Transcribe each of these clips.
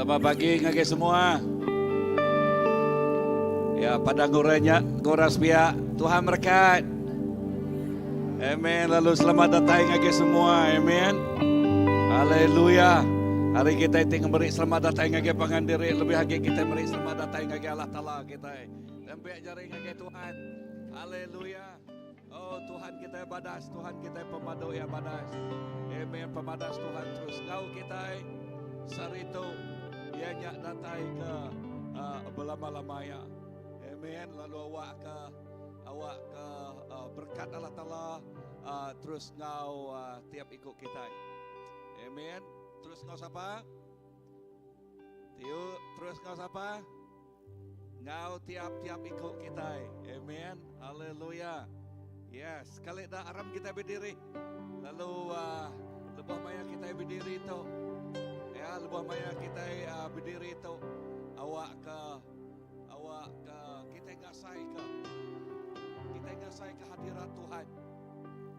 Selamat pagi ngagai semua. Ya, pada nguranya ngurang sepiak Tuhan berkat. Amen. Lalu selamat datang ngagai semua. Amen. Haleluya. Hari kita itu memberi selamat datang ngagai pangan diri lebih lagi kita beri selamat datang ngagai Allah Taala kita. Tempek jari ngagai Tuhan. Haleluya. Oh Tuhan kita badas, Tuhan kita pemadu ya badas. Amen. Pemadas Tuhan terus ngau kita saritu ia nyak datai ke uh, belama-lama ya. Amen. Lalu awak ke awak ke uh, berkat Allah Taala uh, terus ngau uh, tiap ikut kita. Amen. Terus ngau siapa? Tiu terus ngau siapa? Ngau tiap-tiap ikut kita. Amen. Haleluya. Yes, sekali dah aram kita berdiri. Lalu uh, lebih maya kita berdiri tu. Ya, lebih maya kita uh, berdiri tu. Awak ke awak ke kita ngasai ke kita ngasai ke hadirat Tuhan.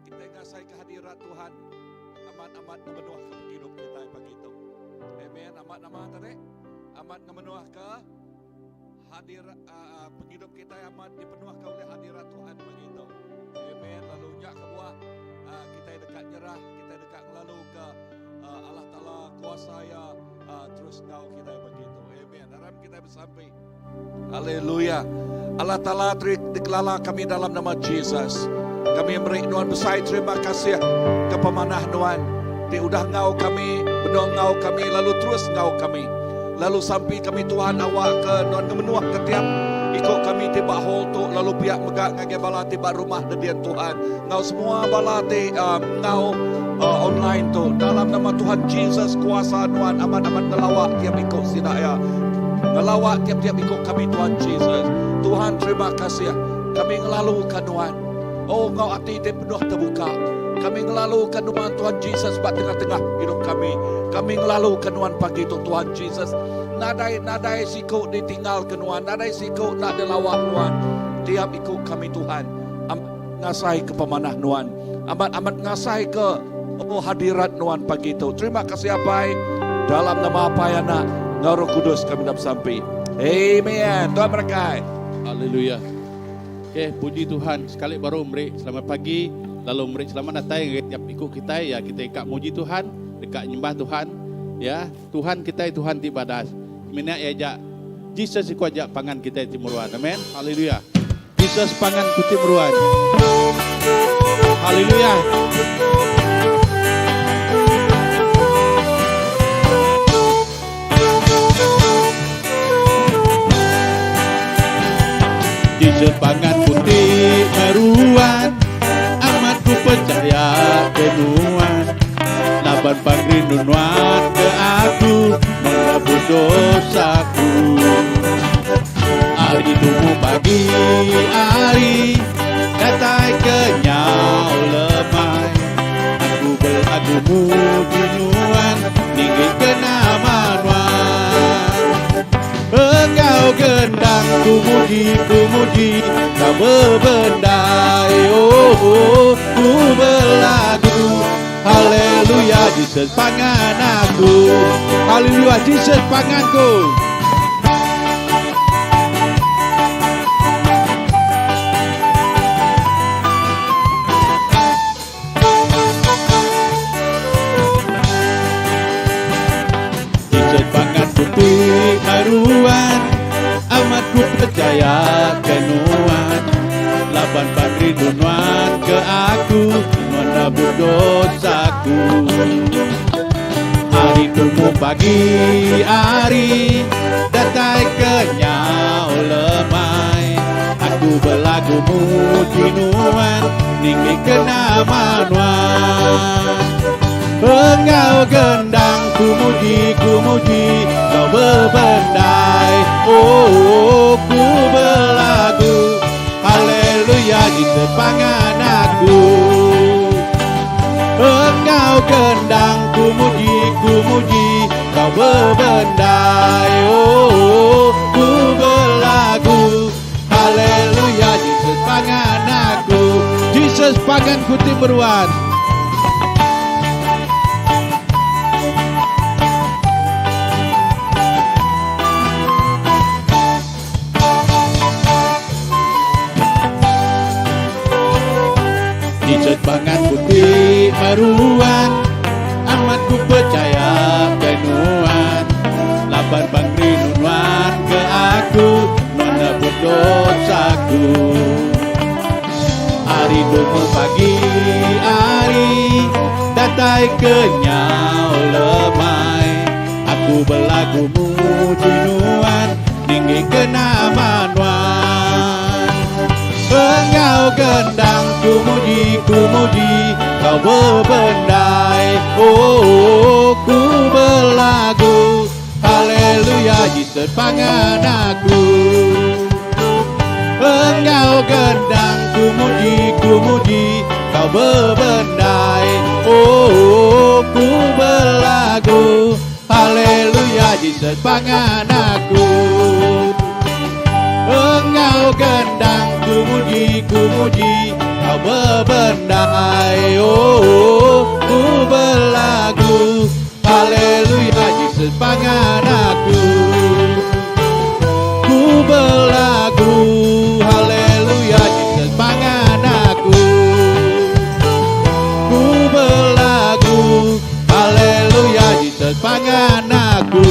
Kita ngasai ke hadirat Tuhan. Amat-amat memenuh ke hidup kita pagi itu. Amen. Amat nama tadi? Amat memenuh ke hadir uh, penghidup kita amat dipenuhkan oleh hadirat Tuhan begitu. Amen. Lalu nyak ke buah uh, kita dekat nyerah, kita dekat lalu ke uh, Allah Taala kuasa ya uh, terus ngau kita begitu. Amen. Dalam kita bersampai. Haleluya. Allah Taala dikelala kami dalam nama Jesus. Kami beri Nuan besar terima kasih ke pemanah Nuan. Di udah ngau kami, benung ngau kami, lalu terus ngau kami. Lalu sampai kami Tuhan awak ke Nuan kemenuah ke tiap ikut kami tiba hall tu lalu pihak megak ngagai bala tiba rumah dedian Tuhan. Ngau semua bala ti um, ngau uh, online tu dalam nama Tuhan Jesus kuasa Nuan amat-amat ngelawak tiap ikut sidak ya. Ngelawak tiap-tiap ikut kami Tuhan Jesus. Tuhan terima kasih. Kami ngelalukan Tuhan. Oh ngau hati ti penuh terbuka. Kami ngelalukan Tuhan Tuhan Jesus buat tengah-tengah hidup kami. Kami ngelalukan Tuhan pagi itu Tuhan Jesus. Nadai nadai siku ditinggal ke Tuhan. Nadai siku nak dilawak Tuhan. Tiap ikut kami Tuhan. Amat ngasai ke pemanah Tuhan. Amat-amat ngasai ke oh hadirat Tuhan pagi itu. Terima kasih Apai. Dalam nama Apai Anak Ngau Roh Kudus kami dapat sampai. Amen. Tuhan berkat. Haleluya. Okey, puji Tuhan. Sekali baru meri selamat pagi, lalu meri selamat datai ngagai tiap iku kitai ya kitai ka muji Tuhan, deka nyembah Tuhan. Ya, Tuhan kitai Tuhan ti badas. Semina iya aja Jesus iku aja pangan kitai ti meruan. Amen. Haleluya. Jesus pangan ku ti meruan. Haleluya. Jesus pangan ku ti meruan Amat ku percaya ke nuan Laban pangrindu nuan ke aku Menebus dosaku Ari tumu pagi ari Datai ke nyau lemai Aku belagu muji nuan Ninggi ke nama nuan Enggau gendang ku muji ku muji Kau bebendai oh, oh Ku belagu Haleluya Jesus pangan aku Haleluya Jesus panganku. Jesus pangan putih meruan Amat ku percaya ke nuan Laban pangrindu nuan ke aku Menebus dosaku Hari tumu pagi hari Datai ke nyau lemai Aku belagu muji nuan Ninggi ke nama nuan Enggau gendang ku muji ku muji Kau bebendai Oh ku belagu Haleluya Jesus pangan aku Enggau gendang ku muji ku muji Kau bebendai Oh ku belagu Haleluya Jesus pangan aku Jesus pangan ku ti meruan. meruan Amat ku pechaya ke nuan Laban pengerindu nuan ke aku Nuan nebus dosaku Ari tumu pagi ari Datai ke nyau lemai Aku belagu muji nuan Ninggi ke nama nuan Enggau gendang ku muji ku muji Kau bebendai Oh ku belagu Haleluya Jesus pangan aku Enggau gendang ku muji ku muji Kau bebendai Oh ku belagu Haleluya Jesus pangan aku Enggau gendang ku muji ku muji Kau bebendai Oh ku belagu Haleluya Jesus pangan aku Ku belagu Haleluya Jesus pangan aku Ku belagu Haleluya Jesus pangan aku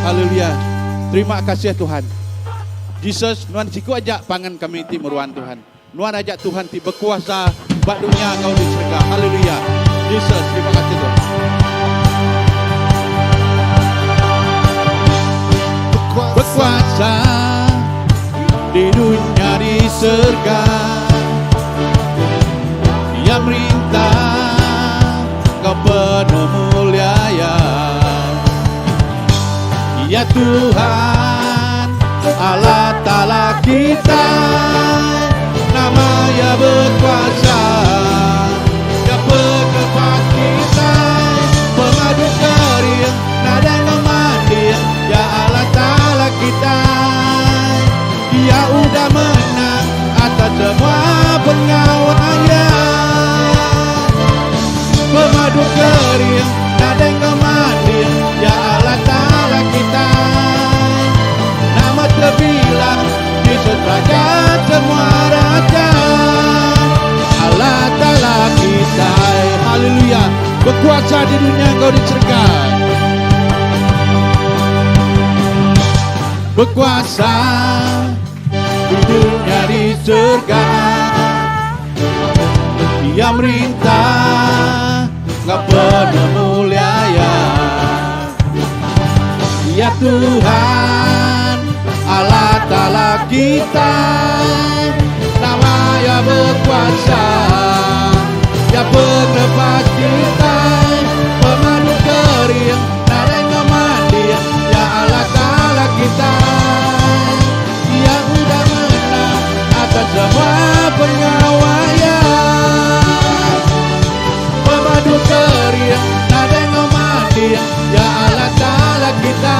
Haleluya Terima kasih Tuhan Jesus nuan siku aja pangan kami ti meruan Tuhan Nuan aja Tuhan ti bekuasa ba dunya enggau di serega. Haleluya. Jesus, terima kasih Tuhan. Bekuasa di dunya di serega. Ia merintah kau penuh mulia ya. Ya Tuhan Allah Ta'ala kita Nama Ya berkuasa Ya pengepas kita Pemadu kering Nada memanding Ya Allah Ta'ala kita Dia udah menang Atas semua pengawalnya Pemadu kering Nadai ngemanding Ya Allah Ta'ala kita Nama terbilang Yesus Raja semua raja Allah Ta'ala kita Haleluya Berkuasa di dunia kau di surga Berkuasa di dunia di surga Dia merintah Nggak penuh mulia ya Ya Tuhan Allah Ta'ala kita Nama ya berkuasa Ya penglepas kita Pemadu kering Nadai ngemanding Ya Allah Ta'ala kita Yang udah menang Atas semua pengawalnya Pemadu kering Nadai ngemanding Ya Allah Ta'ala kita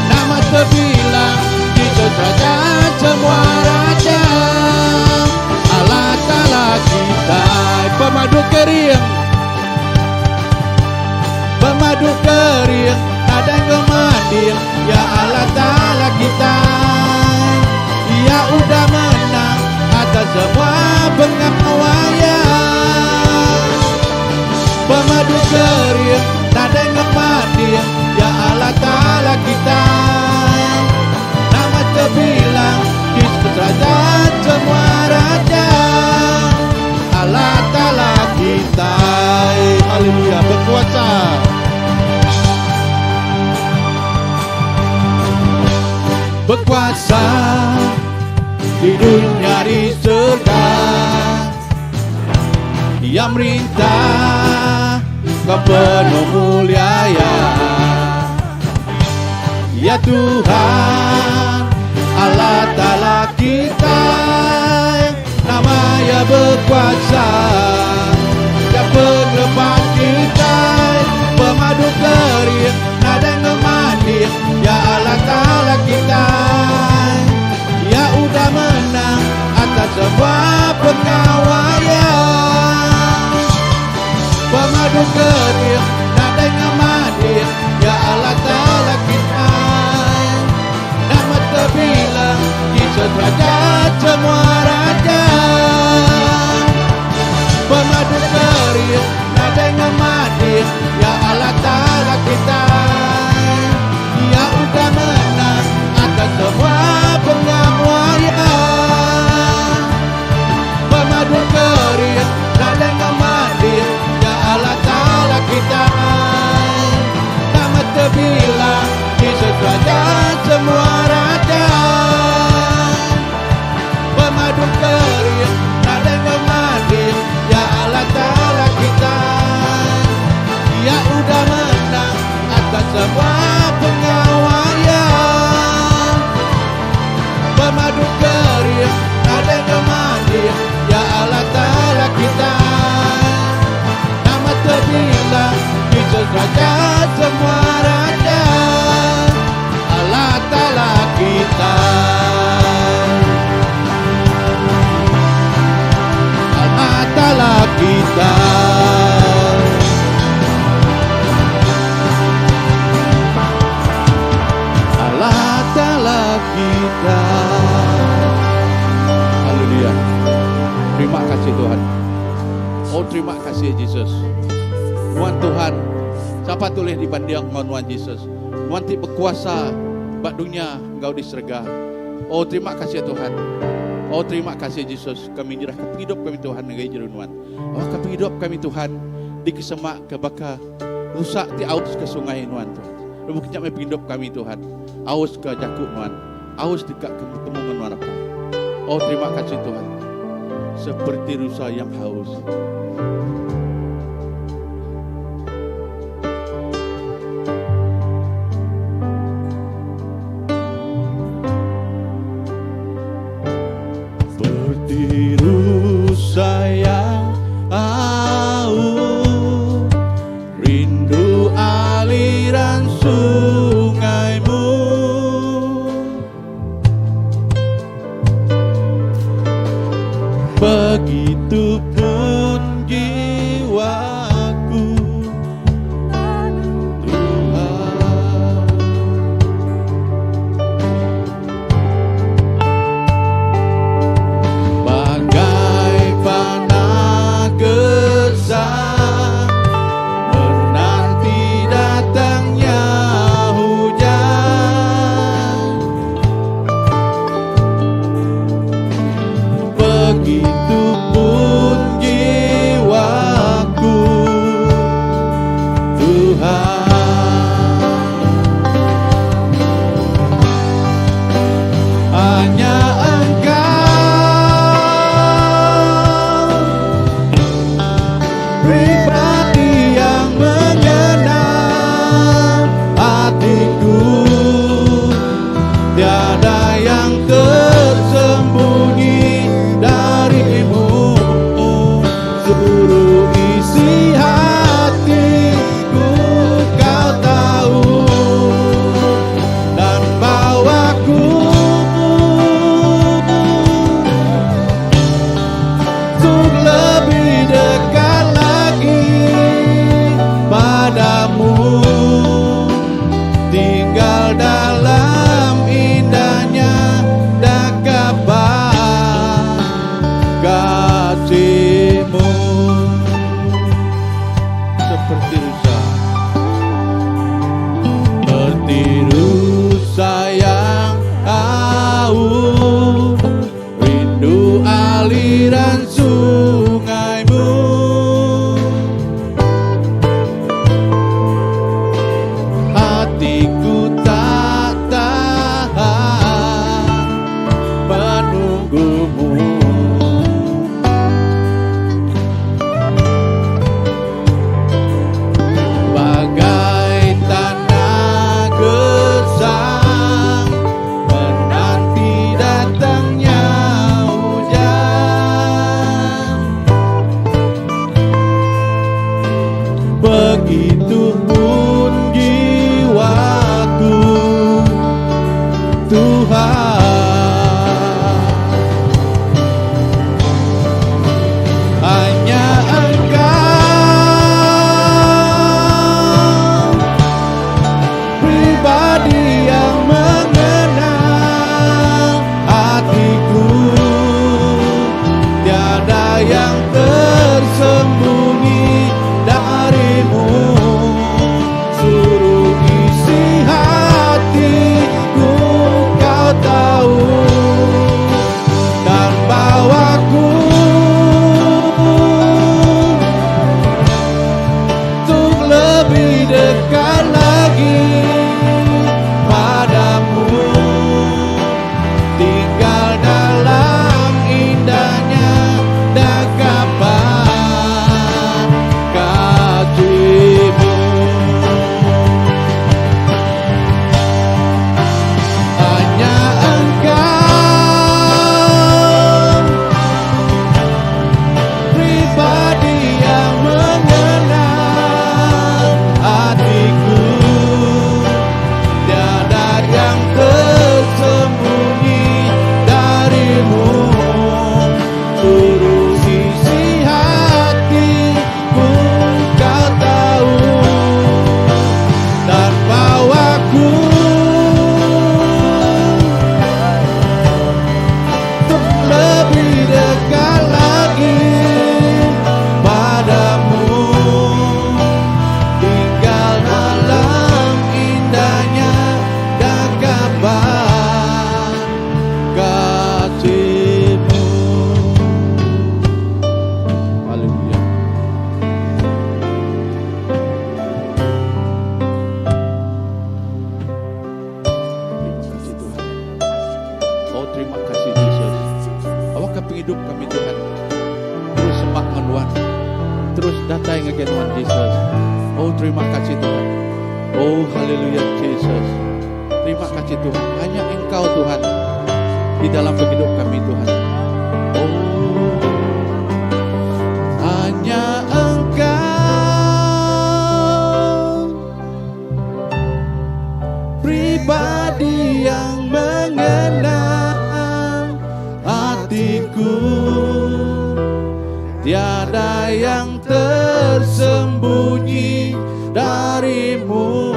Nama terbilang Yesus Raja semua raja Allah Ta'ala kita Pemadu kering Pemadu kering Nadai ngemanding Ya Allah Ta'ala kita Ya udah menang Atas semua pengawalnya Pemadu kering Nadai ngemanding Ya Allah Ta'ala kita Nama terbilang Yesus Raja semua raja Allah Ta'ala kita Haleluya berkuasa Berkuasa di dunia di surga Dia merintah kau penuh mulia ya Ya Tuhan Allah Ta'ala kita Nama ya berkuasa Ya penglepas kita Pemadu kering Nadai ngemanding Ya Allah Ta'ala kita Ya udah menang Atas semua pengawalnya Pemadu kering Nadai ngemanding Ya Allah Ta'ala kita Nama terbilang Yesus Raja semua raja. Ya Allah Taala kitai Iya udah menang atas semua pengawa iya. Pemadu kering nadai ngemadi Ya Allah Taala kitai Nama tebilang Jesus Raja semua raja. Pemadu kering nadai ngemadi Ya Allah Taala kitai Iya udah menang atas semua pengawa iya. Pemadu kering nadai ngemadi Ya Allah Taala kitai Nama tebilang Jesus Raja semua raja. Allah Taala kitai Allah Taala kitai Allah Taala kitai. Haleluya. Terima kasih Tuhan. Oh terima kasih Jesus. Nuan Tuhan, sapa tulih dibanding enggau Nuan Jesus. Nuan ti bekuasa ba dunya enggau di serega. Oh terima kasih Tuhan. Oh terima kasih Jesus. Kami nyerahka pengidup kami Tuhan ngagai juru Nuan. Awakka pengidup kami Tuhan dikesemakka baka rusa ti aus ke sungai Nuan Tuhan. Lebuh kinya meh pengidup kami Tuhan aus ke jaku Nuan, aus deka ke betemu enggau Nuan Apai. Oh terima kasih Tuhan. Seperti rusa yang haus. Seperti rusa yang haus, rindu aliran sungaimu. Begitu pun jiwaku, Tuhan. Bagai panah gersang menanti datangnya hujan. Begitu pun jiwaku, Tuhan. Hanya Engkau pribadi yang mengenal hatiku. Tiada yang tersembunyi darimu. Seluruh isi hatiku kau tahu. Dan bawaku untuk lebih dekat lagi padamu. Tinggal dalam indahnya dakapan kasihmu. Seperti rusa, seperti rusa yang haus, rindu aliran sungaimu. Hatiku tak tahan menunggumu. Bagai tanah gersang menanti datangnya hujan. Begitu pun jiwaku, Tuhan. Hanya Engkau pribadi yang mengenal hatiku. Tiada yang tersembunyi darimu. terus datai ngagai nuan Jesus. Oh terima kasih Tuhan. Oh haleluya Jesus. Terima kasih Tuhan. Hanya Engkau Tuhan di dalam pengidup kami Tuhan. Oh hanya Engkau pribadi yang mengenal hatiku. Tiada yang tersembunyi darimu.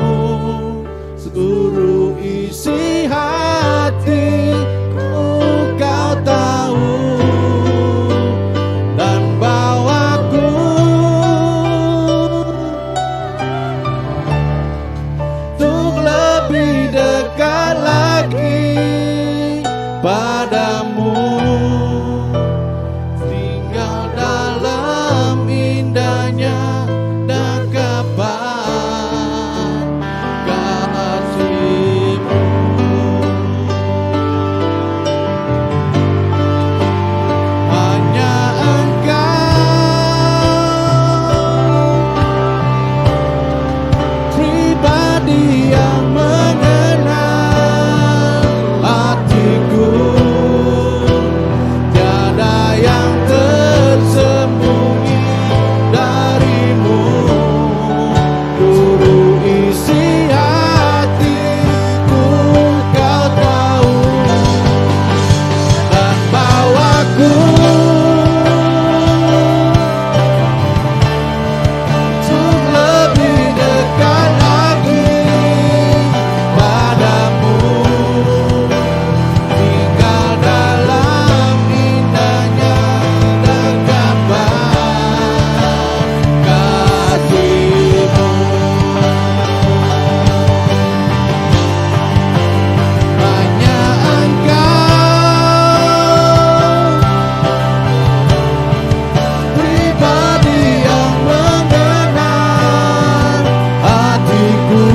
Seluruh isi hatiku kau tahu. Dan bawaku untuk lebih dekat lagi padamu. Tinggal dalam indahnya dakapan kasihmu. Hanya Engkau pribadi yang mengenal hatiku. Tiada yang tersembunyi darimu. Seluruh isi hatiku kau tahu. Dan bawaku untuk lebih dekat lagi padamu. Tinggal dalam indahnya dekapan kasihmu. Hanya Engkau pribadi yang mengenal hatiku.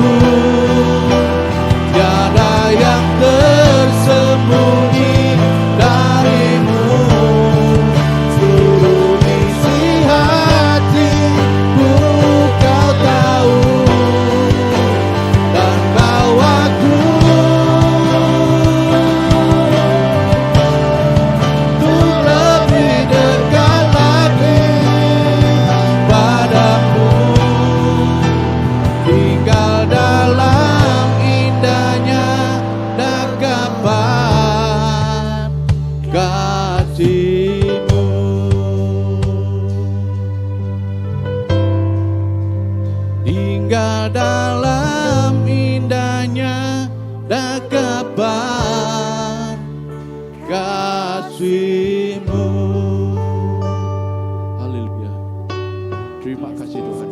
Tiada yang tersembunyi darimu. Seluruh isi hatiku kau tahu. Dan bawaku untuk lebih dekat lagi padamu. Tinggal dalam indahnya dakapan kasihmu. Tinggal dalam indahnya dakapan kasihmu. Haleluya. Terima kasih Tuhan.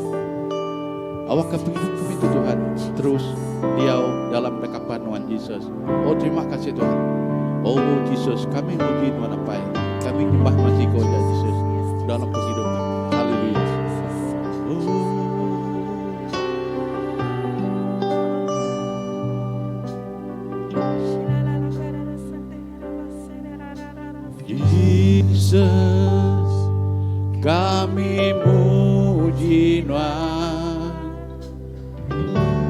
Awakka pengidup kami tu Tuhan terus diau dalam dekapan Nuan Jesus. Oh terima kasih Tuhan. Oh Jesus, kami muji Nuan Apai. Kami nyembah Nuan siko aja Jesus dalam pengidup kami. Haleluya. Oh. Jesus, kami muji Nuan.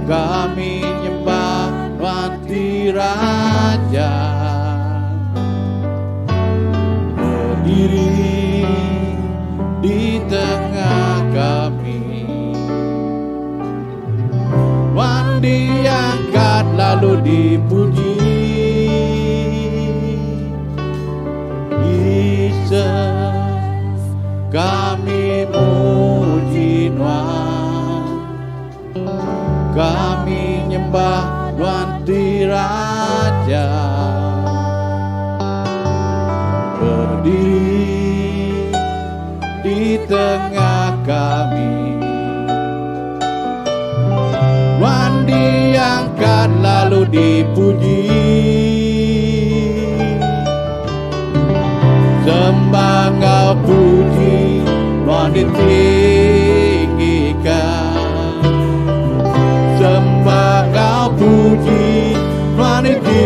Kami nyembah Nuan ti Raja. Berdiri di tengah kami. Nuan diangkat lalu dipuji. Jesus, kami muji Nuan. Kami nyembah Nuan ti Raja. Berdiri di tengah kami. Nuan diangkat lalu dipuji. Sembah enggau puji Nuan ditinggikan. Sembah enggau puji Nuan ditinggikan.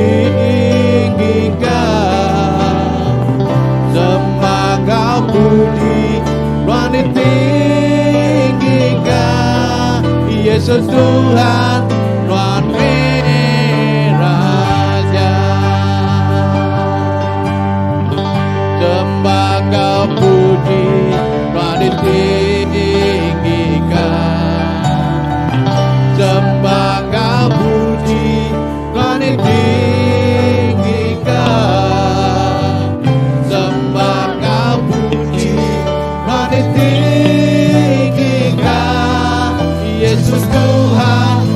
Sembah enggau puji Nuan ditinggikan. Yesus Tuhan Nuan meh Raja. Sembah enggau puji Nuan ditinggikan. Sembah enggau puji Nuan ditinggikan. Sembah enggau puji Nuan ditinggikan. Yesus Tuhan.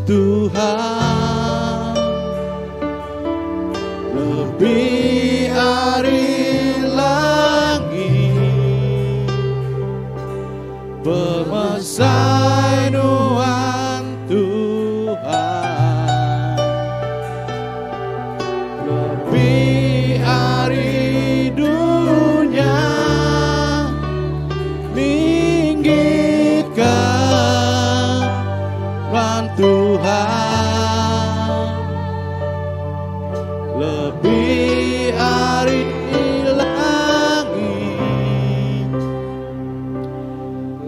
Tuhan lebih ari langit Pemesai Nuan Tuhan Lebih ari dunya Ninggika Nuan Tuhan Lebih ari langit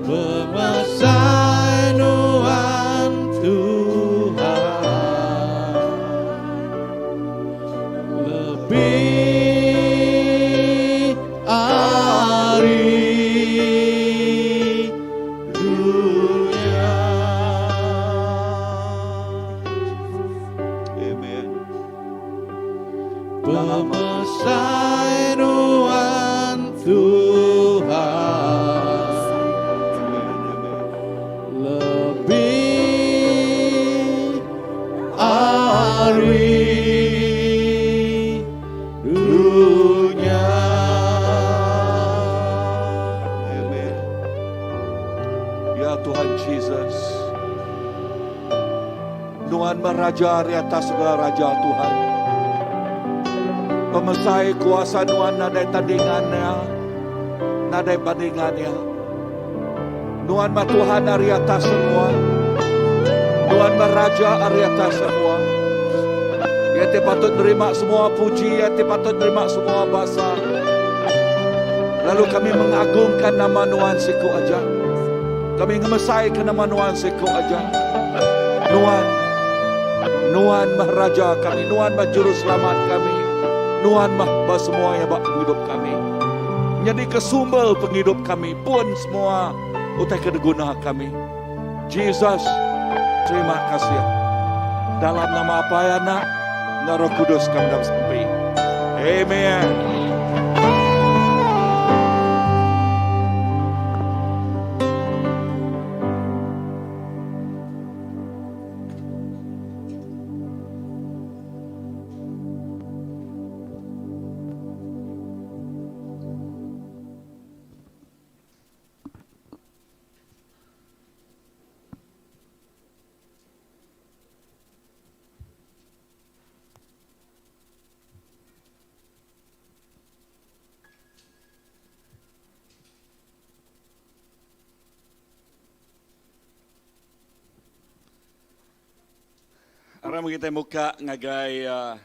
Pemesai Nuan Tuhan Lebih ari dunya. Amen. Pemesai Nuan Tuhan Amen. Amen. Lebih ari dunya. Amen. Ya Tuhan Jesus. Nuan meraja di atas segala raja Tuhan. Pemesai kuasa Nuan nadai tandingannya. Nadai bandingannya. Nuan mah Tuhan ari atas semua. Nuan meraja ari atas semua. Ia ti patut nerima semua puji, ia ti patut nerima semua basa. Lalu kami mengagungkan nama Nuan siku aja. Kami ngemesai ke nama Nuan siku aja. Nuan, Nuan mah raja kami, Nuan mah juru selamat kami. Nuan mah ba semua yang bak penghidup kami. Jadi ke sumber penghidup kami pun semua utai ke diguna kami. Jesus, terima kasih. Dalam nama Apai Anak, dan Roh Kudus kami dalam sampai. Amen. Aram kita muka ngagai uh,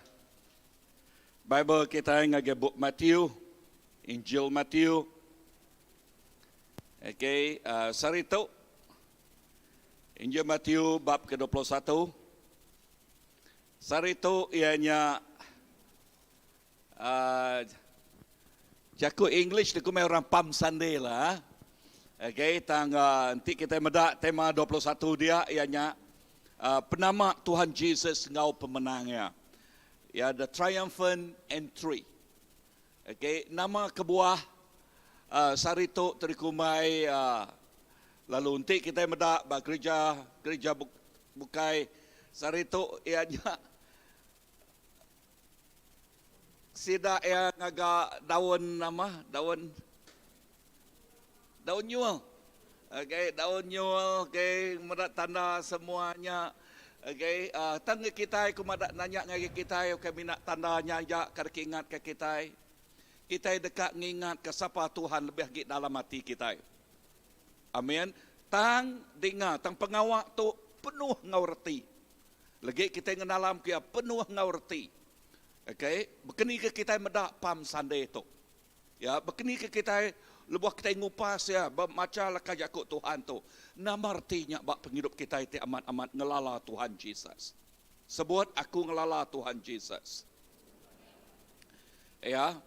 Bible kita ngagai Book Matthew, Injil Matthew. Okay, uh, sari tu Injil Matthew bab ke-21. Sari tu ianya uh, jaku English tu kumai orang Palm Sunday lah. Okay, tang uh, nanti kita medak tema 21 dia ianya uh, penama Tuhan Jesus ngau pemenangnya. Ya, the triumphant entry. Okay, nama kebuah uh, sari tu terikumai uh, lalu nanti kita medak ba gereja gereja buk, bukai sari tu ianya sida yang agak daun nama daun daun nyual. Okey, daun nyual, okey, medak tanda semuanya. Okey, uh, tang kita aku madak nanya ngagai kita, okey minat tandanya aja kada ingat ke kita. Kita dekat ngingat ke siapa Tuhan lebih lagi dalam hati kita. Amin. Tang dengar, tang pengawak tu penuh ngau reti. Lagi kita ngenalam kia penuh ngau reti. Okey, bekeni ke kita medak Palm Sunday tu. Ya, bekeni ke kita lebuh kita ngupas ya, baca leka jaku Tuhan tu. Nama artinya bak penghidup kita itu amat-amat ngelala Tuhan Jesus. Sebut aku ngelala Tuhan Jesus. Ya.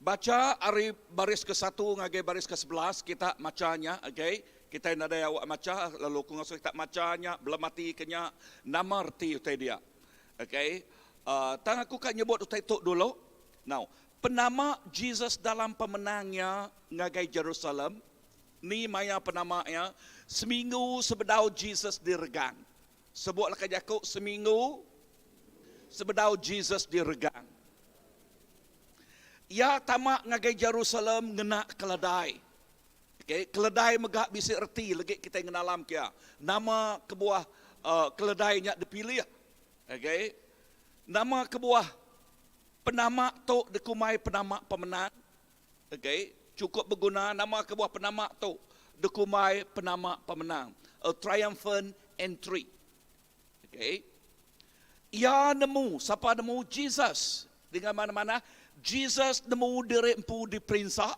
Baca hari baris ke-1 ngagai baris ke-11 kita macanya, okey. Kita nada awak maca lalu ku ngasuh kita macanya belum mati kenya nama arti utai dia. Okey. Tang aku kan nyebut utai tu dulu. Now, penama Jesus dalam pemenangnya ngagai Jerusalem, ni maya penamanya seminggu sebedau Jesus diregang. Sebut leka jaku seminggu sebedau Jesus diregang. Iya tama ngagai Jerusalem ngena keledai. Okay, keledai mega bisi reti legi kitai ngenalam ke iya. Nama kebuah uh, keledai nya dipilih? Okay. Nama kebuah penama tu dikumbai penama pemenang? Okay, chukup beguna nama kebuah penama tu dikumbai penama pemenang, a triumphant entry. Okay. Iya nemu, sapa nemu? Jesus. Dengan mana-mana, Jesus nemu diri empu diperinsa,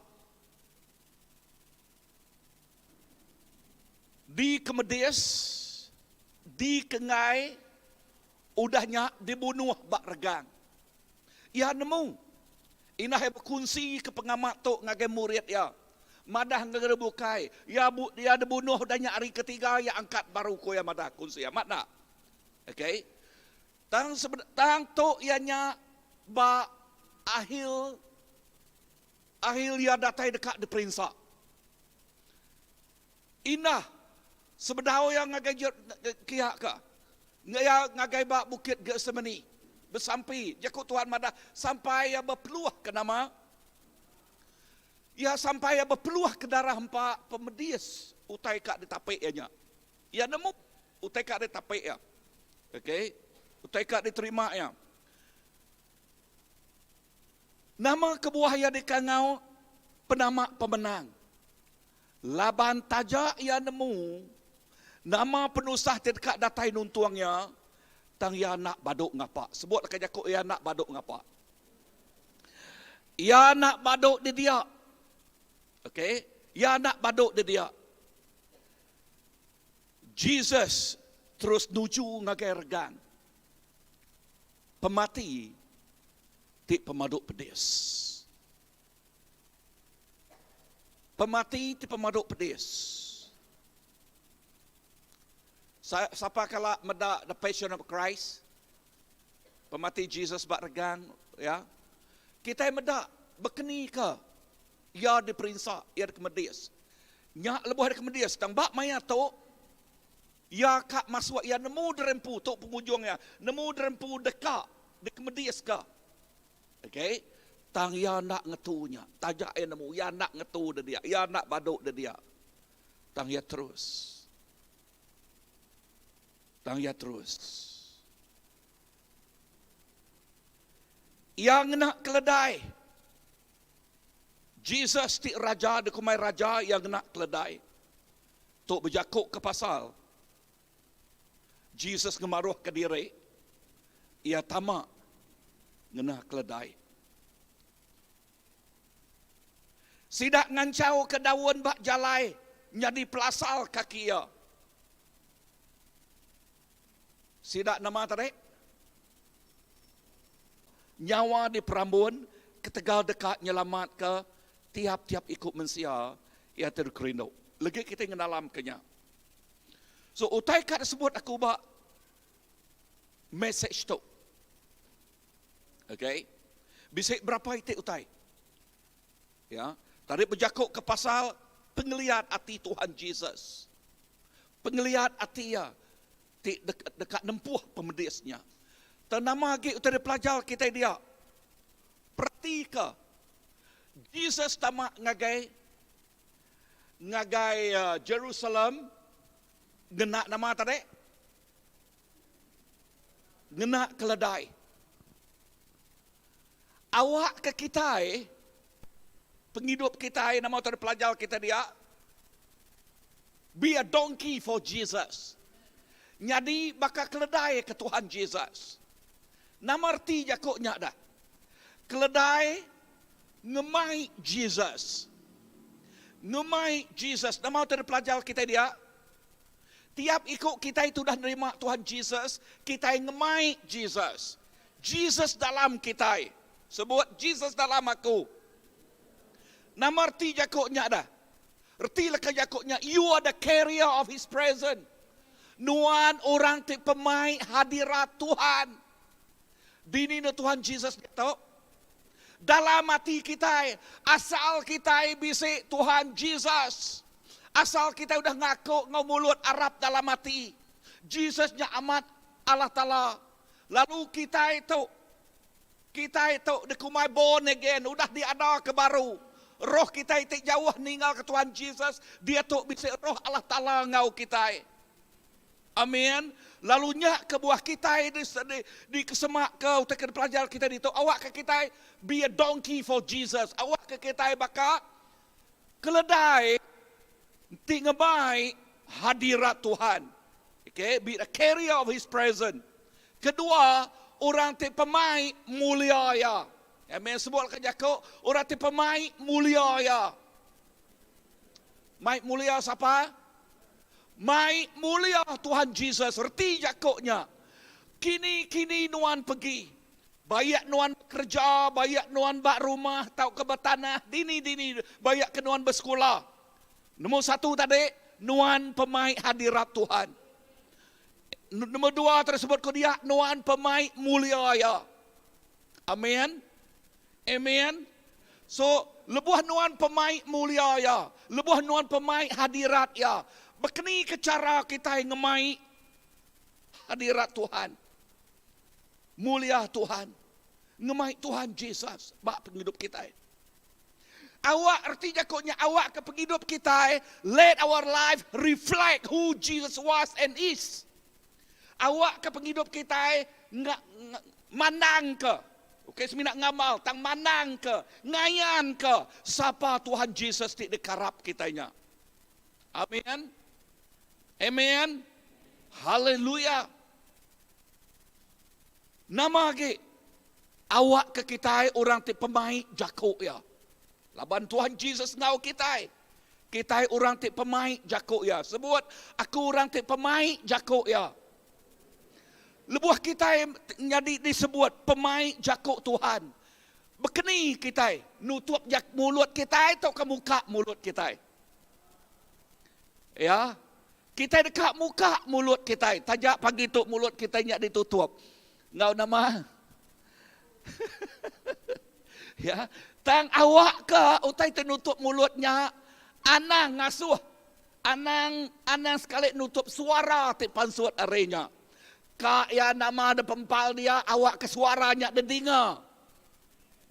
dikemedis, dikengai, udah nya dibunuh ba regang. Iya nemu. Indah iya bekunsi ke pengamat tu ngagai murid iya. Madah ngagai bukai, iya bu iya dibunuh udah nya hari ketiga iya angkat baru ku iya madah kunsi. Amat enda? Okay. Tang tang tu iya nya ba akhir akhir iya datai deka diperinsa. Indah sebedau iya ngagai kiya ka iya ngagai ba bukit Getsemani besampi, jaku Tuhan madah sampai iya bepeluh ke nama iya sampai iya bepeluh ke darah empa pemedis utai ka ditapi iya nya. Iya nemu utai ka ditapi iya. Okey, utai ka diterima iya. Nama kebuah iya dikangau penama pemenang? Laban taja iya nemu nama penusah ti deka datai nuntung iya, tang iya enda badu ngapa. Sebut leka jaku iya enda badu ngapa. Iya enda badu di dia. Okey, iya enda badu di dia. Jesus terus nuju ngagai regang pemati ti pemadu pedis. Pemati ti pemadu pedis. Sapa kala meda The Passion of Christ? Pemati Jesus ba regang, ya. Kitai meda bekeni ke iya diperinsa, iya dikemedis. Nya lebuh dikemedis, tang ba maya tu iya ka masuk iya nemu derempu tu pengujung iya, nemu derempu deka dikemedis ka. Okay. Tang iya enda ngetu nya. Taja iya nemu, iya enda ngetu de dia. Iya enda badu de dia. Tang iya terus. Tang iya terus. Iya ngena keledai. Jesus ti raja dikumbai raja iya ngena keledai. Tu bejaku ke pasal Jesus ngemaruhka diri, iya tama ngena keledai. Sida nganchauka daun ba jalai nyadi pelasar kaki iya. Sida nama tadi? Nyawa diperambun ketegal deka nyelamatka tiap-tiap iku mensia iya ti dikerindu. Legi kitai ngenalamka nya. So utai ka disebut aku ba message tu. Okay. Bisi berapa iti utai. Ya, tadi bejaku ke pasal pengeliat ati Tuhan Jesus. Pengeliat ati iya ti deka, deka nempuh pemedisnya. Tang nama agi utai dipelajar kitai dia? Peratika Jesus tama ngagai ngagai Jerusalem ngena nama tadi? Ngena keledai. Awak ke kitai, pengidup kitai, nama tadi pelajar kita dia? Be a donkey for Jesus. Nyadi baka keledai ke Tuhan Jesus. Nama reti jaku nya dah? Keledai ngemai Jesus. Ngemai Jesus. Nama utai dipelajar kitai dia? Tiap iku kitai ti udah nerima Tuhan Jesus, kitai ngemai Jesus. Jesus dalam kitai. Sebut, Jesus dalam aku. Nama reti jaku nya dah? Reti leka jaku nya, you are the carrier of His presence. Nuan orang ti pemai hadirat Tuhan. Dini ne Tuhan Jesus diatu? Dalam ati kitai, asal kitai bisi Tuhan Jesus. Asal kitai udah ngaku enggau mulut arap dalam ati. Jesus nya amat Allah Taala. Lalu kitai tu, kitai tu dikumbai born again, udah diadaka baru. Roh kitai ti jauh ninggalka Tuhan Jesus, diatu bisi Roh Allah Taala enggau kitai. Amin. Lalu nya kebuah kitai di dikesemaka utai ke dipelajar kitai ditu, awakka kitai be a donkey for Jesus. Awakka kitai baka keledai ti ngemai hadirat Tuhan. Okay, be a carrier of his presence. Kedua, orang ti pemai mulia iya. Amen. Sebut leka jaku, orang ti pemai mulia iya. Mai mulia sapa? Mai mulia Tuhan Jesus. Reti jaku nya, kini-kini nuan pegi. Bayak nuan bekereja, bayak nuan ba rumah tauka ba tanah, dini-dini bayak ke nuan besekula. Nombor satu tadi, nuan pemai hadirat Tuhan. Nombor dua tersebut ku dia, nuan pemai mulia iya. Amen. Amen. So, lebuh nuan pemai mulia iya, lebuh nuan pemai hadirat iya, bekeni ke chara kitai ngemai hadirat Tuhan? Mulia Tuhan, ngemai Tuhan Jesus ba pengidup kitai. Awak reti jaku nya awak ke pengidup kitai, let our life reflect who Jesus was and is. Awak ke pengidup kitai mandang ke, ukai semina ngamal tang mandang ke, ngayan ke sapa Tuhan Jesus ti dikarap kitai nya. Amen. Amen. Haleluya. Nama agi awak ke kitai orang ti pemai jaku iya. Laban Tuhan Jesus enggau kitai. Kitai orang ti pemai jaku iya. Sebut, aku orang ti pemai jaku iya. Lebuh kitai nyadi disebut pemai jaku Tuhan, bekeni kitai nutup mulut kitai tauka muka mulut kitai? Ya. Kitai deka muka mulut kitai taja pagi tu mulut kitai nya ditutup enggau nama? Ya, tang awakka utai ti nutup mulut nya anang ngasuh anang anang sekali nutup suara ti pansut ari nya. Ka iya nama da pempal dia awakka suara nya didinga.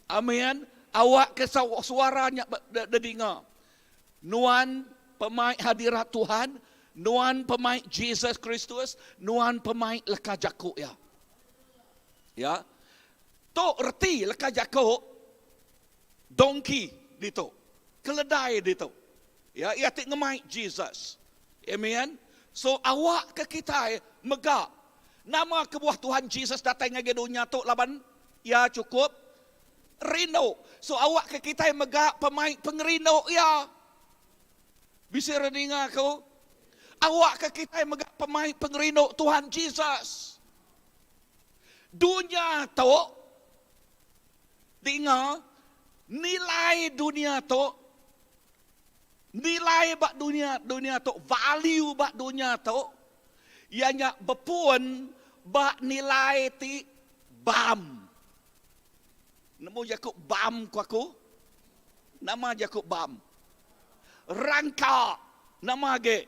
Amin. Awakka suara nya didinga. Nuan pemai hadirat Tuhan, nuan pemai Jesus Kristus, nuan pemai leka jaku iya. Ya. Tu reti leka jaku donkey ditu, keledai ditu. Ya, iya ti ngemai Jesus. Amen. So awakka kitai mega nama kebuah Tuhan Jesus datai ngagai dunya tu laban iya chukup Rindu. So awak ke kitai mega pemai pengerindu iya. Bisi re ninga aku? Awak ke kitai mega pemai pengerindu Tuhan Jesus. Dunya tu dinga nilai dunya tu nilai ba dunya dunya tu value ba dunya tu iya nya bepun ba nilai ti bam. Nemu jaku bam ku aku? Nama jaku bam? Rangka nama agi?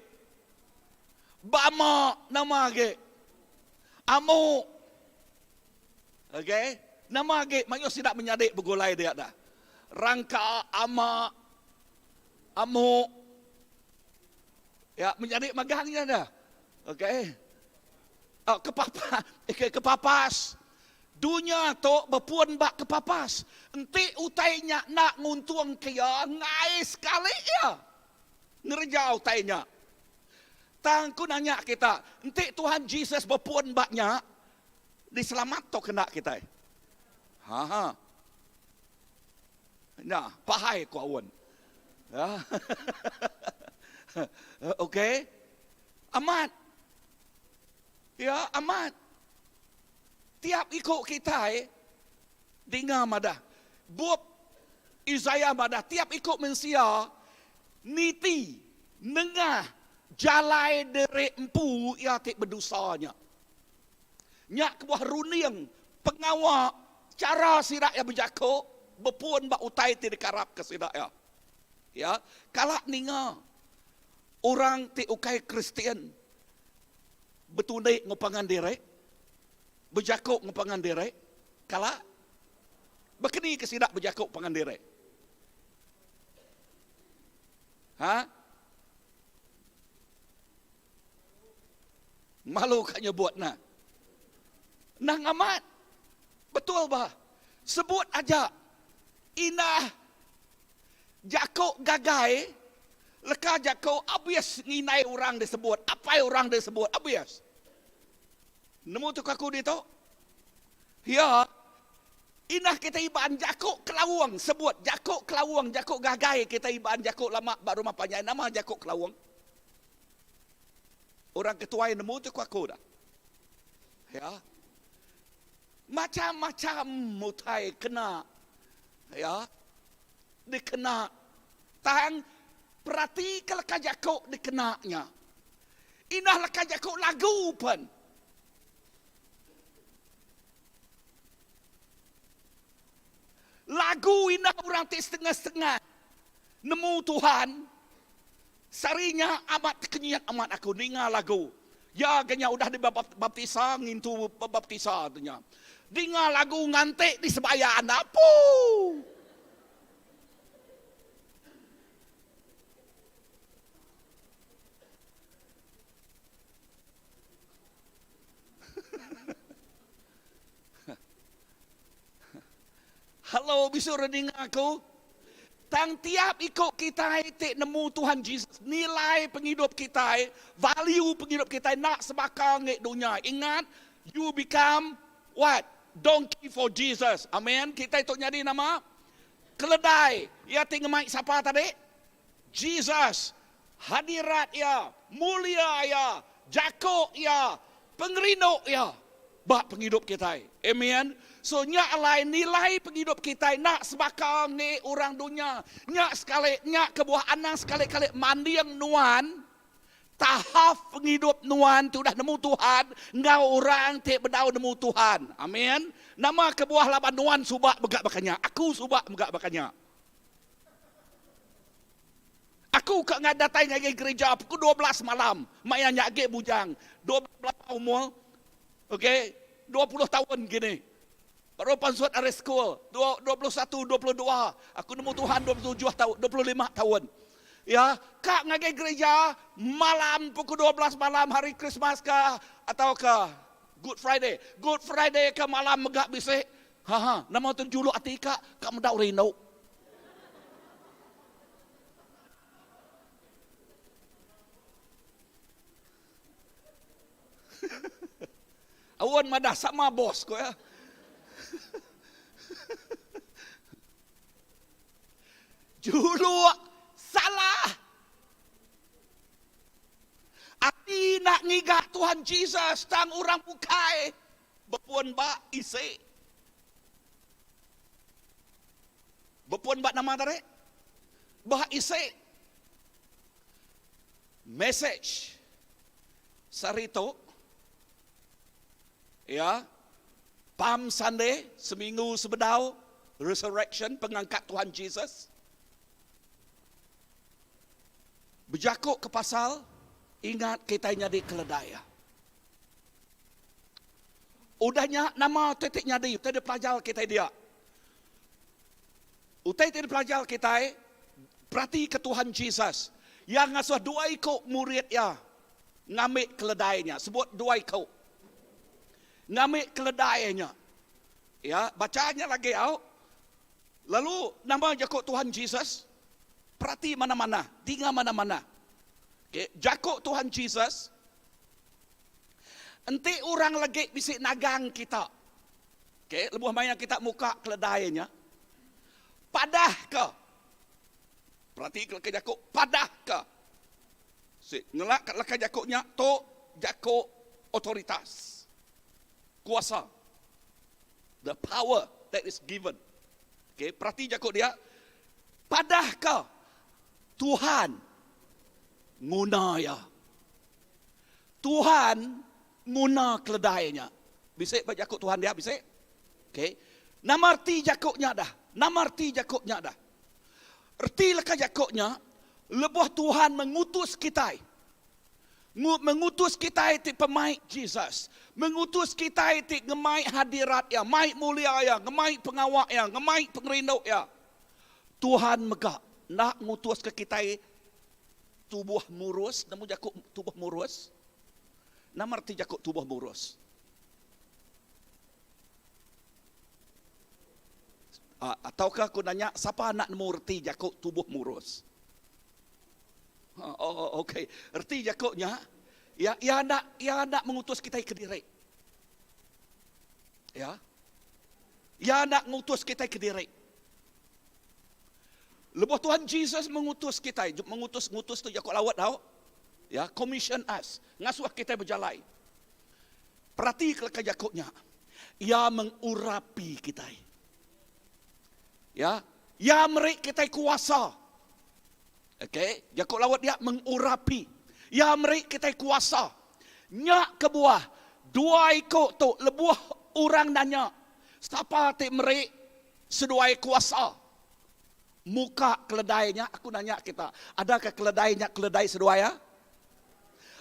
Bama nama agi? Amu. Okey, nama agi mayuh sida menyadi begulai dia dah. Rangka, ama, amu. Ya, menyadi magang nya dah. Okey. Oh, kepapas, kepapas. Dunya tu bepun ba kepapas. Enti utai nya enda nguntungka iya, enggai sekali iya ngereja utai nya. Tang ku nanya kita, enti Tuhan Jesus bepun ba nya, diselamat tauka enda kitai? Ha. Nya, pahai ku aun. Okey. Amat. Ya, amat. Tiap iku kitai dinga madah. Bup Isaiah madah tiap iku mensia niti nengah jalai diri empu iya ti bedosa nya. Nya kebuah runding, pengawa, chara sida iya bejaku bepun ba utai ti dikarapka sida iya. Ya, kala ninga orang ti ukai Kristian. Betundi enggau pangan diri? Bejaku enggau pangan diri? Kala? Baka ni ke sida bejaku pangan diri? Ha? Malu ka nyebut nah. Nang amat. Betul bah. Sebut aja. Indah jaku gagai leka jaku abis ngindai orang disebut, apai orang disebut abis. Nemu tu aku ditu? Ya. Indah kita Iban jaku kelaung sebut jaku kelaung jaku gagai kita Iban jaku lama ba rumah panjai nama jaku kelaung? Orang ke tuai nemu tu ku aku dah. Ya. Macam-macam utai kena ya dikena tang peratika leka jaku dikena nya. Indah leka jaku lagu pen. Lagu indah orang ti setengah-setengah nemu Tuhan. Sehari nya amat tekenyit amat aku ninga lagu. Ya ga nya udah dibaptisa ngintu baptisa tu nya. Dinga lagu nganti di sebayan apuu. Hello bisi orang ninga aku. Tang tiap iku kitai ti nemu Tuhan Jesus, nilai pengidup kitai, value pengidup kitai enda sebaka ngi dunya. Ingat, you become what? Donkey for Jesus. Amen. Kitai tu nyadi nama? Keledai. Iya ti ngemai sapa tadi? Jesus. Hadirat Iya, mulia Iya, jaku Iya, pengerindu Iya ba pengidup kitai. Amen. So nya alai nilai pengidup kitai enda sebaka engi orang dunya. Nya sekali nya kebuah anang sekali-kali manding nuan tahap pengidup nuan ti udah nemu Tuhan enggau orang ti bedau nemu Tuhan. Amen. Nama kebuah laban nuan suba mega baka nya, aku suba mega baka nya. Aku ka ngai datai ngagai gerija pukul 12 malam maya nya agi bujang 12 umur ok 20 taun gini baru pansut ari school 21 22 aku nemu Tuhan 27 taun 25 taun ya ka ngagai gerija malam pukul 12 malam hari Christmas ka atau ka Good Friday Good Friday ka malam mega bisi ha ha nama tu juluk ati ka ka meda rindu. Awan madah sama bos ko ya. Juluk salah. Ati nak ngiga Tuhan Jesus tang orang bukai bepun ba isi. Bepun ba nama tadi? Ba isi message sehari tu ya Palm Sunday seminggu sebedau resurrection pengangkat Tuhan Jesus bejaku ke pasal ingat kitai nyadi keledai. Udah nya nama utai ti nyadi utai dipelajar kitai dia. Utai ti dipelajar kitai peratika Tuhan Jesus. Iya ngasuh dua iku murid iya ngambi keledai nya. Sebut dua iku. Ngambi keledai nya. Ya, bacha nya lagi au. Lalu nama jaku Tuhan Jesus? Perati mana-mana, dinga mana-mana. Okay, jaku Tuhan Jesus Enti orang legi bisi nagang kita, okay, lebuh maya kita muka keledai nya, padahka, peratika leka jaku, padahka. Si, ngelak leka jaku nya tu jaku otoritas, kuasa, the power that is given. Okay, perati jaku dia, padahka Tuhan nguna iya. Tuhan nguna keledai nya. Bisi ba jaku Tuhan dia bisi? Okey. Nama reti jaku nya dah? Nama reti jaku nya dah? Reti leka jaku nya lebuh Tuhan mengutus kitai. Mengutus kitai ti pemai Jesus. Mengutus kitai ti ngemai hadirat Iya, mai mulia Iya, ngemai pengawa Iya, ngemai pengerindu Iya. Tuhan mega enda ngutuska kitai tubuh murus. Nemu jaku tubuh murus? Nama reti jaku tubuh murus? Atauka aku nanya, sapa anak nemu reti jaku tubuh murus? Oh, okey. Reti jaku nya, ya, iya enda, iya enda mengutus kitai kediri. Ya. Iya enda ngutus kitai kediri. Lebuh Tuhan Jesus mengutus kitai, mengutus ngutus tu jaku laut tau. Ya, commission us, ngasuh kitai bejalai. Perati ke leka jaku nya. Iya mengurapi kitai. Ya, iya meri kitai kuasa. Okey, jaku laut dia mengurapi. Iya meri kitai kuasa. Nya kebuah dua iku tu lebuh orang nanya, sapa ti meri seduai kuasa muka keledai nya, aku nanya kita, adakah keledai nya keledai seduai iya?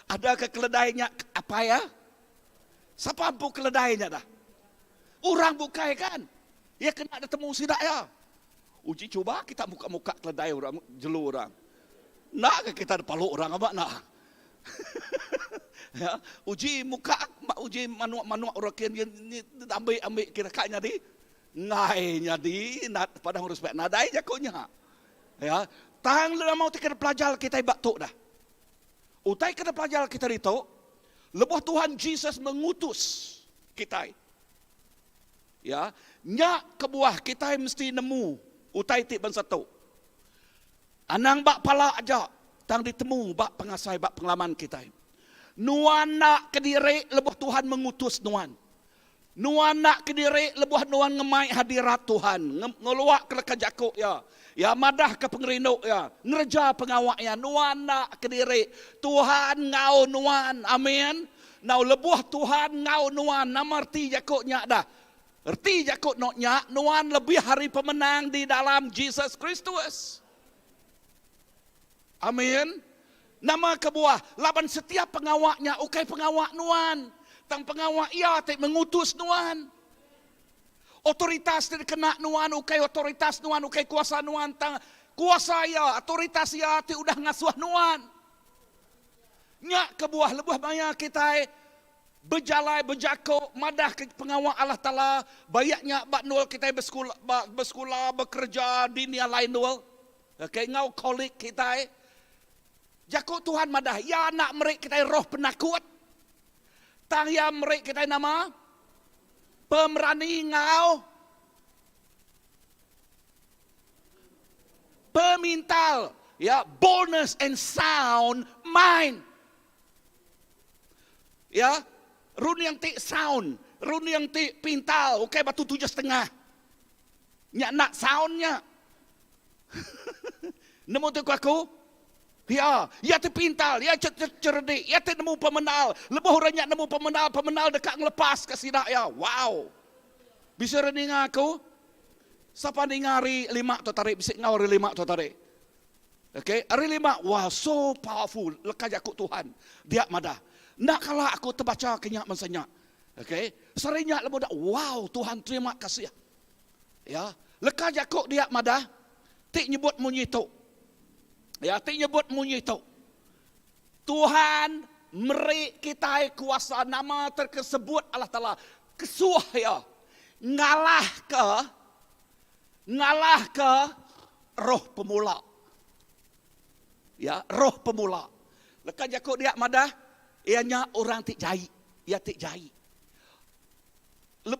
Adakah keledai nya apai iya? Sapa empu keledai nya dah? Orang bukai kan? Iya kena ditemu sida iya. Uji cuba kita muka-muka keledai orang, jelu orang. Enda ke kita dipalu orang aba enda. Ya, uji muka uji manuk-manuk orang kin ambi-ambi kira ka nyadi enggai nyadi padang respect nadai jaku nya. Ya, tang nama utai ke dipelajar kitai ba tu dah. Utai ke dipelajar kitai ditu lebuh Tuhan Jesus mengutus kitai. Ya, nya kebuah kitai mesti nemu utai ti bansa tu. Anang ba pala aja, tang ditemu ba pengasai ba pengalaman kitai. Nuan enda kediri lebuh Tuhan mengutus nuan. Nuan enda kediri lebuh nuan ngemai hadirat Tuhan, ngeluaka leka jaku Iya, Iya madahka pengerindu Iya, ngereja pengawa Iya. Nuan enda kediri. Tuhan enggau nuan. Amin. Enggau lebuh Tuhan enggau nuan, nama reti jaku nya dah? Reti jaku no nya, nuan lebih ari pemenang di dalam Jesus Kristus. Amin. Nama kebuah? Laban setiap pengawa nya ukai pengawa nuan, tang pengawa Iya ti mengutus nuan. Otoritas ti dikena nuan ukai otoritas nuan, ukai kuasa nuan, tang kuasa Iya, otoritas Iya ti udah ngasuh nuan. Nya kebuah lebuh maya kitai bejalai bejaku madahka pengawa Allah Taala bayak nya ba endur kitai besekula ba besekula bekereja dini alai endur okay enggau kolig kitai jaku Tuhan madah iya enda meri kitai roh penakut tang iya meri kitai nama pemerani enggau Pemintal, ya, boldness and sound mind. Ya, runding ti sound, runding ti pintal, ukai batu 7.5. Nya enda sound nya. Nemu tu ku aku? Ya, iya ti pintal, iya cerdik, iya ti nemu pemenal. Lebuh orang nya nemu pemenal, pemenal deka ngelepaska sida iya. Wow. Bisi orang ninga aku? Sapa ninga hari lima tu tadi bisi enggau hari lima tu tadi. Okay, hari lima, wow, so powerful leka jaku Tuhan. Dia madah, enda kala aku tebacha ke nya masa nya. Okay, sehari nya lebuh dak, wow, Tuhan terima kasih. Ya, leka jaku dia madah ti nyebut munyi tu. Ya, ti nyebut munyi tu. Tuhan meri kitai kuasa nama terkesebut Allah Taala kesuah iya ngalahka ngalahka roh pemula. Ya, roh pemula. Leka jaku dia madah iya nya orang ti jai, iya ti jai.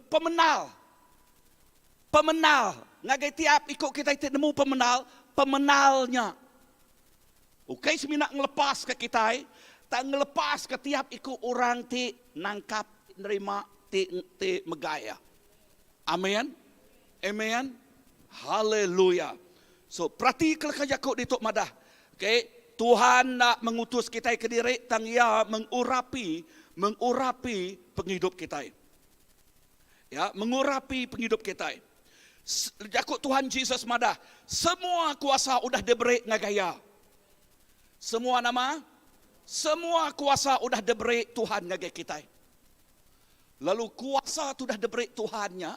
Pemenal pemenal ngagai tiap iku kitai ti nemu pemenal, pemenal nya Ukai semina ngelepaska kitai, tang ngelepaska tiap iku orang ti nangkap, ti nerima, ti ti megai iya. Amen. Amen. Haleluya. So, peratika leka jaku ditu madah, okay, Tuhan enda mengutus kitai kediri tang Iya mengurapi, mengurapi pengidup kitai. Ya, mengurapi pengidup kitai. Jaku Tuhan Jesus madah, semua kuasa udah diberi ngagai Iya. Semua nama? Semua kuasa udah diberi Tuhan ngagai kitai. Lalu kuasa ti udah diberi Tuhan nya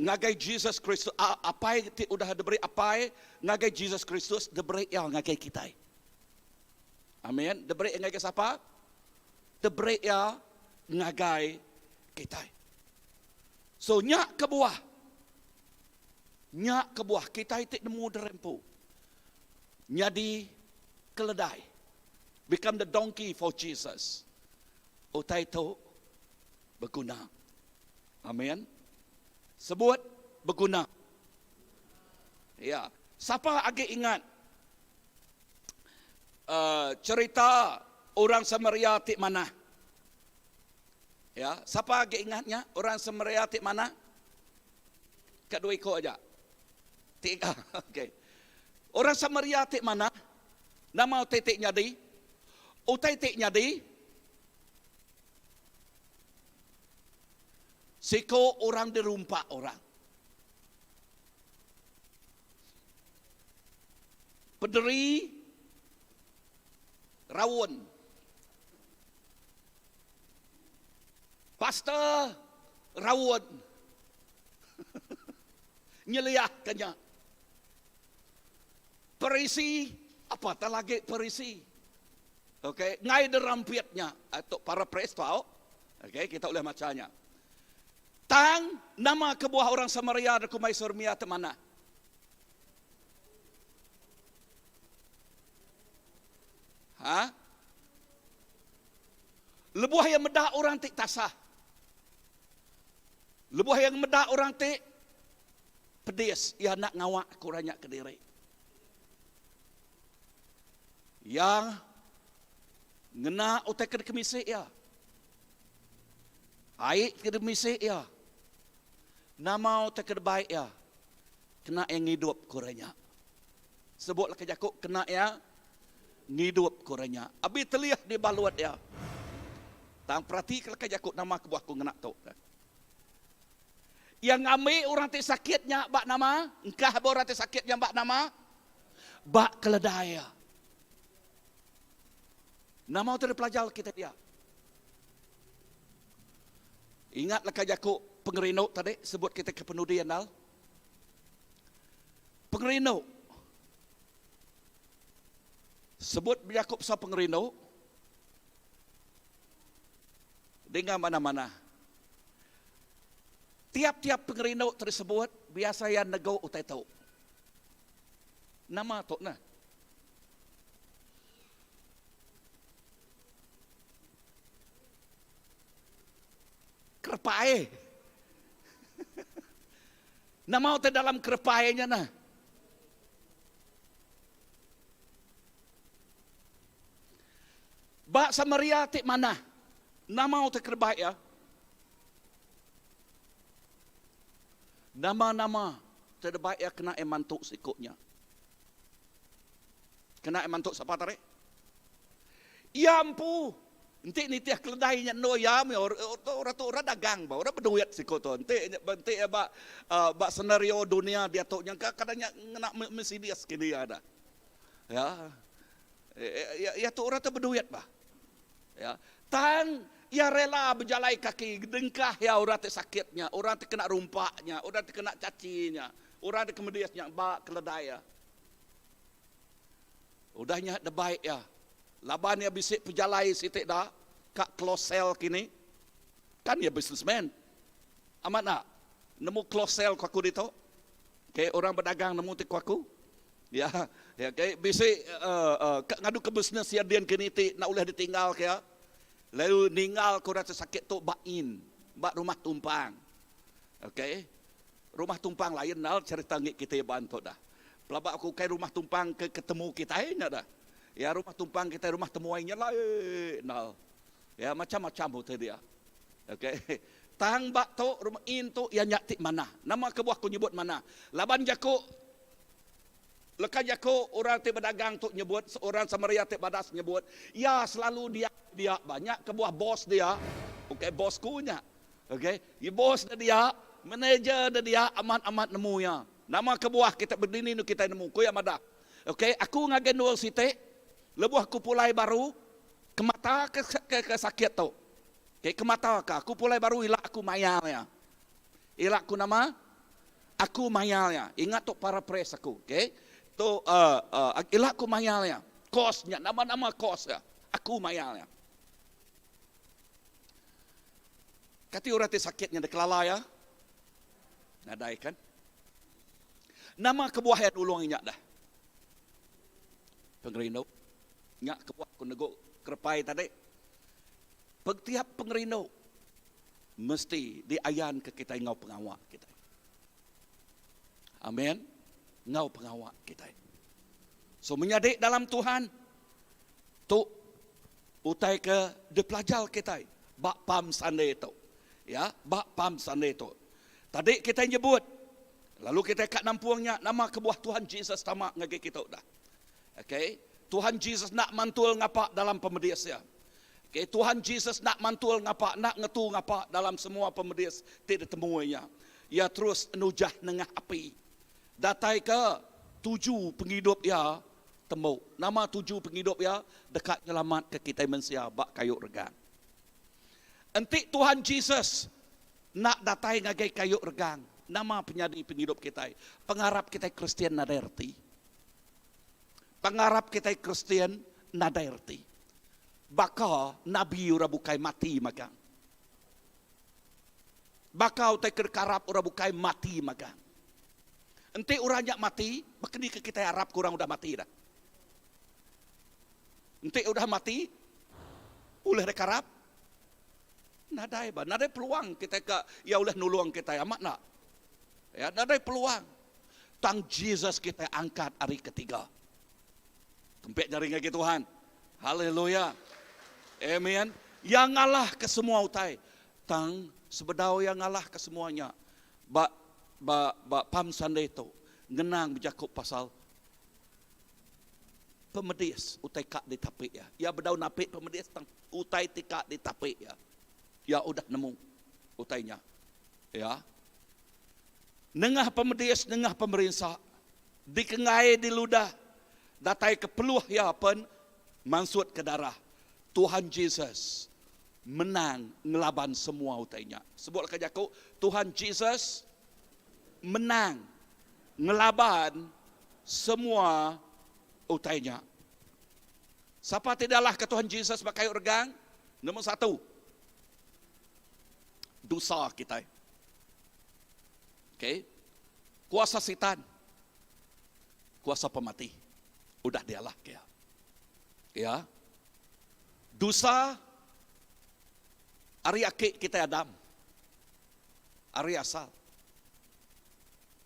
ngagai Jesus Kristus, Apai ti udah diberi Apai ngagai Jesus Kristus diberi iya ngagai kitai. Amin. Diberi iya ngagai sapa? Diberi iya ngagai kitai. So nya kebuah nya kebuah kitai ti nemu diri empu nyadi keledai, become the donkey for Jesus. Utai tu beguna. Amin. Sebut beguna. Ya. Sapa agi ingat uh, cerita orang Samaria ti manah? Ya, sapa agi ingat nya orang Samaria ti manah? Ka dua iko aja. Tiga. Okey. Orang Samaria ti manah, nama utai ti nyadi? Utai ti nyadi, siko orang dirumpak orang. Pederi raun. Pastor raun. Nyeliahka nya. Perisi, apatah lagi perisi. Okey, ngai derampit nya. Tu paraphrase tu au. Okey, kita ulih macha nya. Tang, nama kebuah orang Samaria dikumbai Surmia ti manah? Ha? Lebuh iya meda orang ti tasah. Lebuh iya meda orang ti pedis, iya enda ngawakka orang nya kediri. Iya ngena utai ke dikemisi iya. Ai ke dikemisi iya. Nama utai ke dibai iya kena iya ngidupka orang nya. Sebut leka jaku kena iya ngidupka orang nya. Abi telih dibalut iya. Tang peratika leka jaku nama kebuah aku ngena tu. Iya ngambi orang ti sakit nya ba nama? Engkah ba orang ti sakit nya ba nama? Ba keledai iya. Nama utai dipelajar kita dia? Ingat leka jaku pengerindu tadi sebut kita ke penudi andal. Pengerindu. Sebut bejaku pasal pengerindu. Dinga manah-manah. Tiap-tiap pengerindu tersebut biasa iya negu utai tu. Nama tu neh? Kerepai. Nama utai dalam kerepai nya neh? Ba Samaria ti manah, nama utai kerebai iya? Nama-nama ti debai iya kena iya mantu siku nya. Kena iya mantu sapa tadi? Iya empu enti nitih keledai nya endur iya meh orang tu orang dagang ba, orang beduit siku tu. Enti enti iya ba ba senario dunia diatu nya engka kadang nya ngena Mercedes kini iya dah. Ya. Iya tu orang tu beduit bah. Ya. Tang iya rela bejalai kaki dengkah iya orang ti sakit nya, orang ti kena rumpak nya, orang ti kena caci nya, orang ti kemedis nya ba keledai iya. Udah nya debai iya. Laban iya bisi pejalai siti da ka close sell kini. Kan iya businessman. Amat enda? Nemu close sell ku aku ditu? Okay, orang bedagang nemu ti ku aku. Ya, ya okay. Bisi uh, uh, ngadu ke bisnes ya din kini ti nak ulih ditinggal ke ya. Lalu ninggal ke orang sakit tu ba in, ba rumah tumpang. Okay. Rumah tumpang lain nal cerita ngi kita iban tu dah. Pelaba aku kai rumah tumpang ke ketemu kita nya dah. Ya rumah tumpang kita rumah temuai nya lain nal. Ya macam-macam utai dia. Okay. Tang ba tu rumah in tu ya nya ti manah. Nama kebuah aku nyebut manah? Laban jaku Leka jaku orang ti bedagang tu nyebut, orang Samaria ti badas nyebut, iya selalu dia dia ba nya kebuah bos dia, ukai bos ku nya. Okey, bos ne dia, manager ne dia amat-amat nemu iya. Nama kebuah kita bedini enu kitai nemu, ku iya madah. Okey, aku ngagai endur siti. Lebuh aku pulai baru, kemata ke ke sakit tu. Okay, kemata ka aku pulai baru ila aku mayar iya. Ila aku nama? Aku mayar iya. Ingat tu paraphrase aku, okay. Tu uh, uh, ila aku mayar iya. Kos nya nama-nama kos iya. Aku mayar iya. Kati orang ti sakit nya dikelala iya? Nadai kan? Nama kebuah iya nulung inya dah? Pengerindu. Nya kebuah aku negu kerepai tadi. Tiap pengerindu mesti diayanka kitai enggau pengawa kitai. Amen. Enggau pengawa kitai. So menyadi dalam Tuhan tu utai ke dipelajar kitai ba Palm Sunday tu. Ya, ba Palm Sunday tu. Tadi kitai nyebut lalu kitai ka nampung nya nama kebuah Tuhan Jesus tama ngagai kita udah. Okay. Tuhan Jesus enda mantul ngapa dalam pemedis iya. Okay. Tuhan Jesus enda mantul ngapa, enda ngetu ngapa dalam semua pemedis ti ditemu iya. Iya terus nujah nengah api. Datai ke tuju pengidup iya tembu. Nama tuju pengidup iya? Deka nyelamatka kitai mensia ba kayu regang. Enti Tuhan Jesus enda datai ngagai kayu regang, nama penyadi pengidup kitai? Pengarap kitai Kristian nadai reti. Pengarap kitai Kristian nadai reti. Baka nabi orang bukai mati magang. Baka utai ke dikarap orang bukai mati magang. Enti orang nya mati, baka ni ke kitai arap ke orang udah mati dah? Enti udah mati, ulih dikarap? Nadai ba, nadai peluang kitai ke iya ulih nulung kitai, amat enda? Ya, nadai peluang. Tang Jesus kitai angkat ari ketiga. Tempik jari ngagai Tuhan. Haleluya. Amen. Iya ngalahka semua utai. Tang sebedau iya ngalahka semua nya, ba ba ba Palm Sunday tu ngenang bejaku pasal pemedis utai ka ditapi iya. Iya bedau napi pemedis tang utai ti ka ditapi iya. Iya udah nemu utai nya. Ya. Nengah pemedis nengah pemerinsa, dikenggai diludah, datai ke peluh iya pen mansutka darah. Tuhan Jesus menang ngelaban semua utai nya. Sebut leka jaku, Tuhan Jesus menang ngelaban semua utai nya. Sapa ti dialahka Tuhan Jesus ba kayu regang? Nombor satu, dosa kitai. Okay. Kuasa sitan, kuasa pemati udah dialahka iya. Ya. Dosa ari aki kitai Adam, ari asal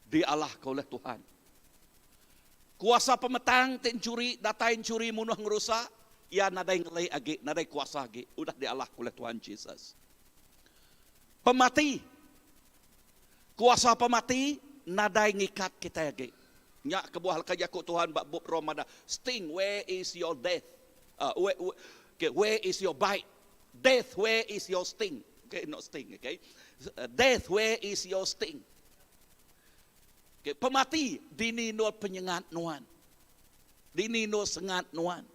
dialahka oleh Tuhan. Kuasa pemetang ti enchuri, datai enchuri munuh ngerusak, iya nadai ngeli agi, nadai kuasa agi, udah dialahka oleh Tuhan Jesus. Pemati. Kuasa pemati nadai ngikat kitai agi. Nya kebuah leka jaku Tuhan ba bup Rom madah, Sting, where is your death? Uh, where, where, okay, where is your bite? Death, where is your sting? Okay, not sting, okay. Death, where is your sting? Okay, pemati, dini endur penyengat nuan. Dini endur sengat nuan.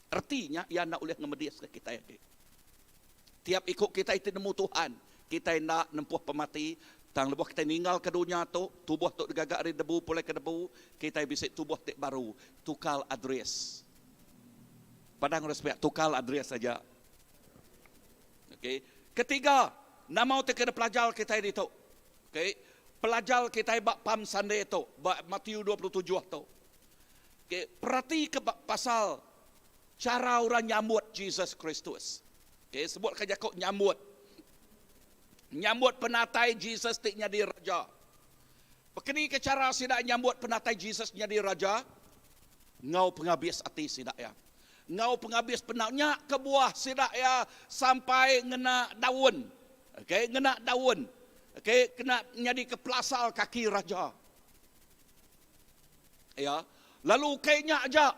Reti nya, iya enda ulih ngemediska kitai agi. Tiap iku kitai ti nemu Tuhan, kitai enda nempuh pemati, tang lebuh kitai ninggalka dunya tu, tubuh tu digaga ari debu pulai ke debu, kitai bisi tubuh ti baru, tukal adres. Padang respek, tukal adres aja. Okey. Ketiga, nama utai ke dipelajar kitai ditu? Okey. Pelajar kitai ba Palm Sunday tu, ba Matthew 27 tu. Okey, peratika pasal Chara orang nyambut Jesus Kristus. Okay, sebutka jaku nyambut. Nyambut penatai Jesus ti nyadi Raja. Bekeni ke chara sida nyambut penatai Jesus nyadi Raja? Enggau pengabis ati sida iya. Enggau pengabis penau. Nya kebuah sida iya sampai ngena daun. Okay, ngena daun. Okay, kena nyadika pelasar kaki Raja. Iya. Lalu ukai nya aja,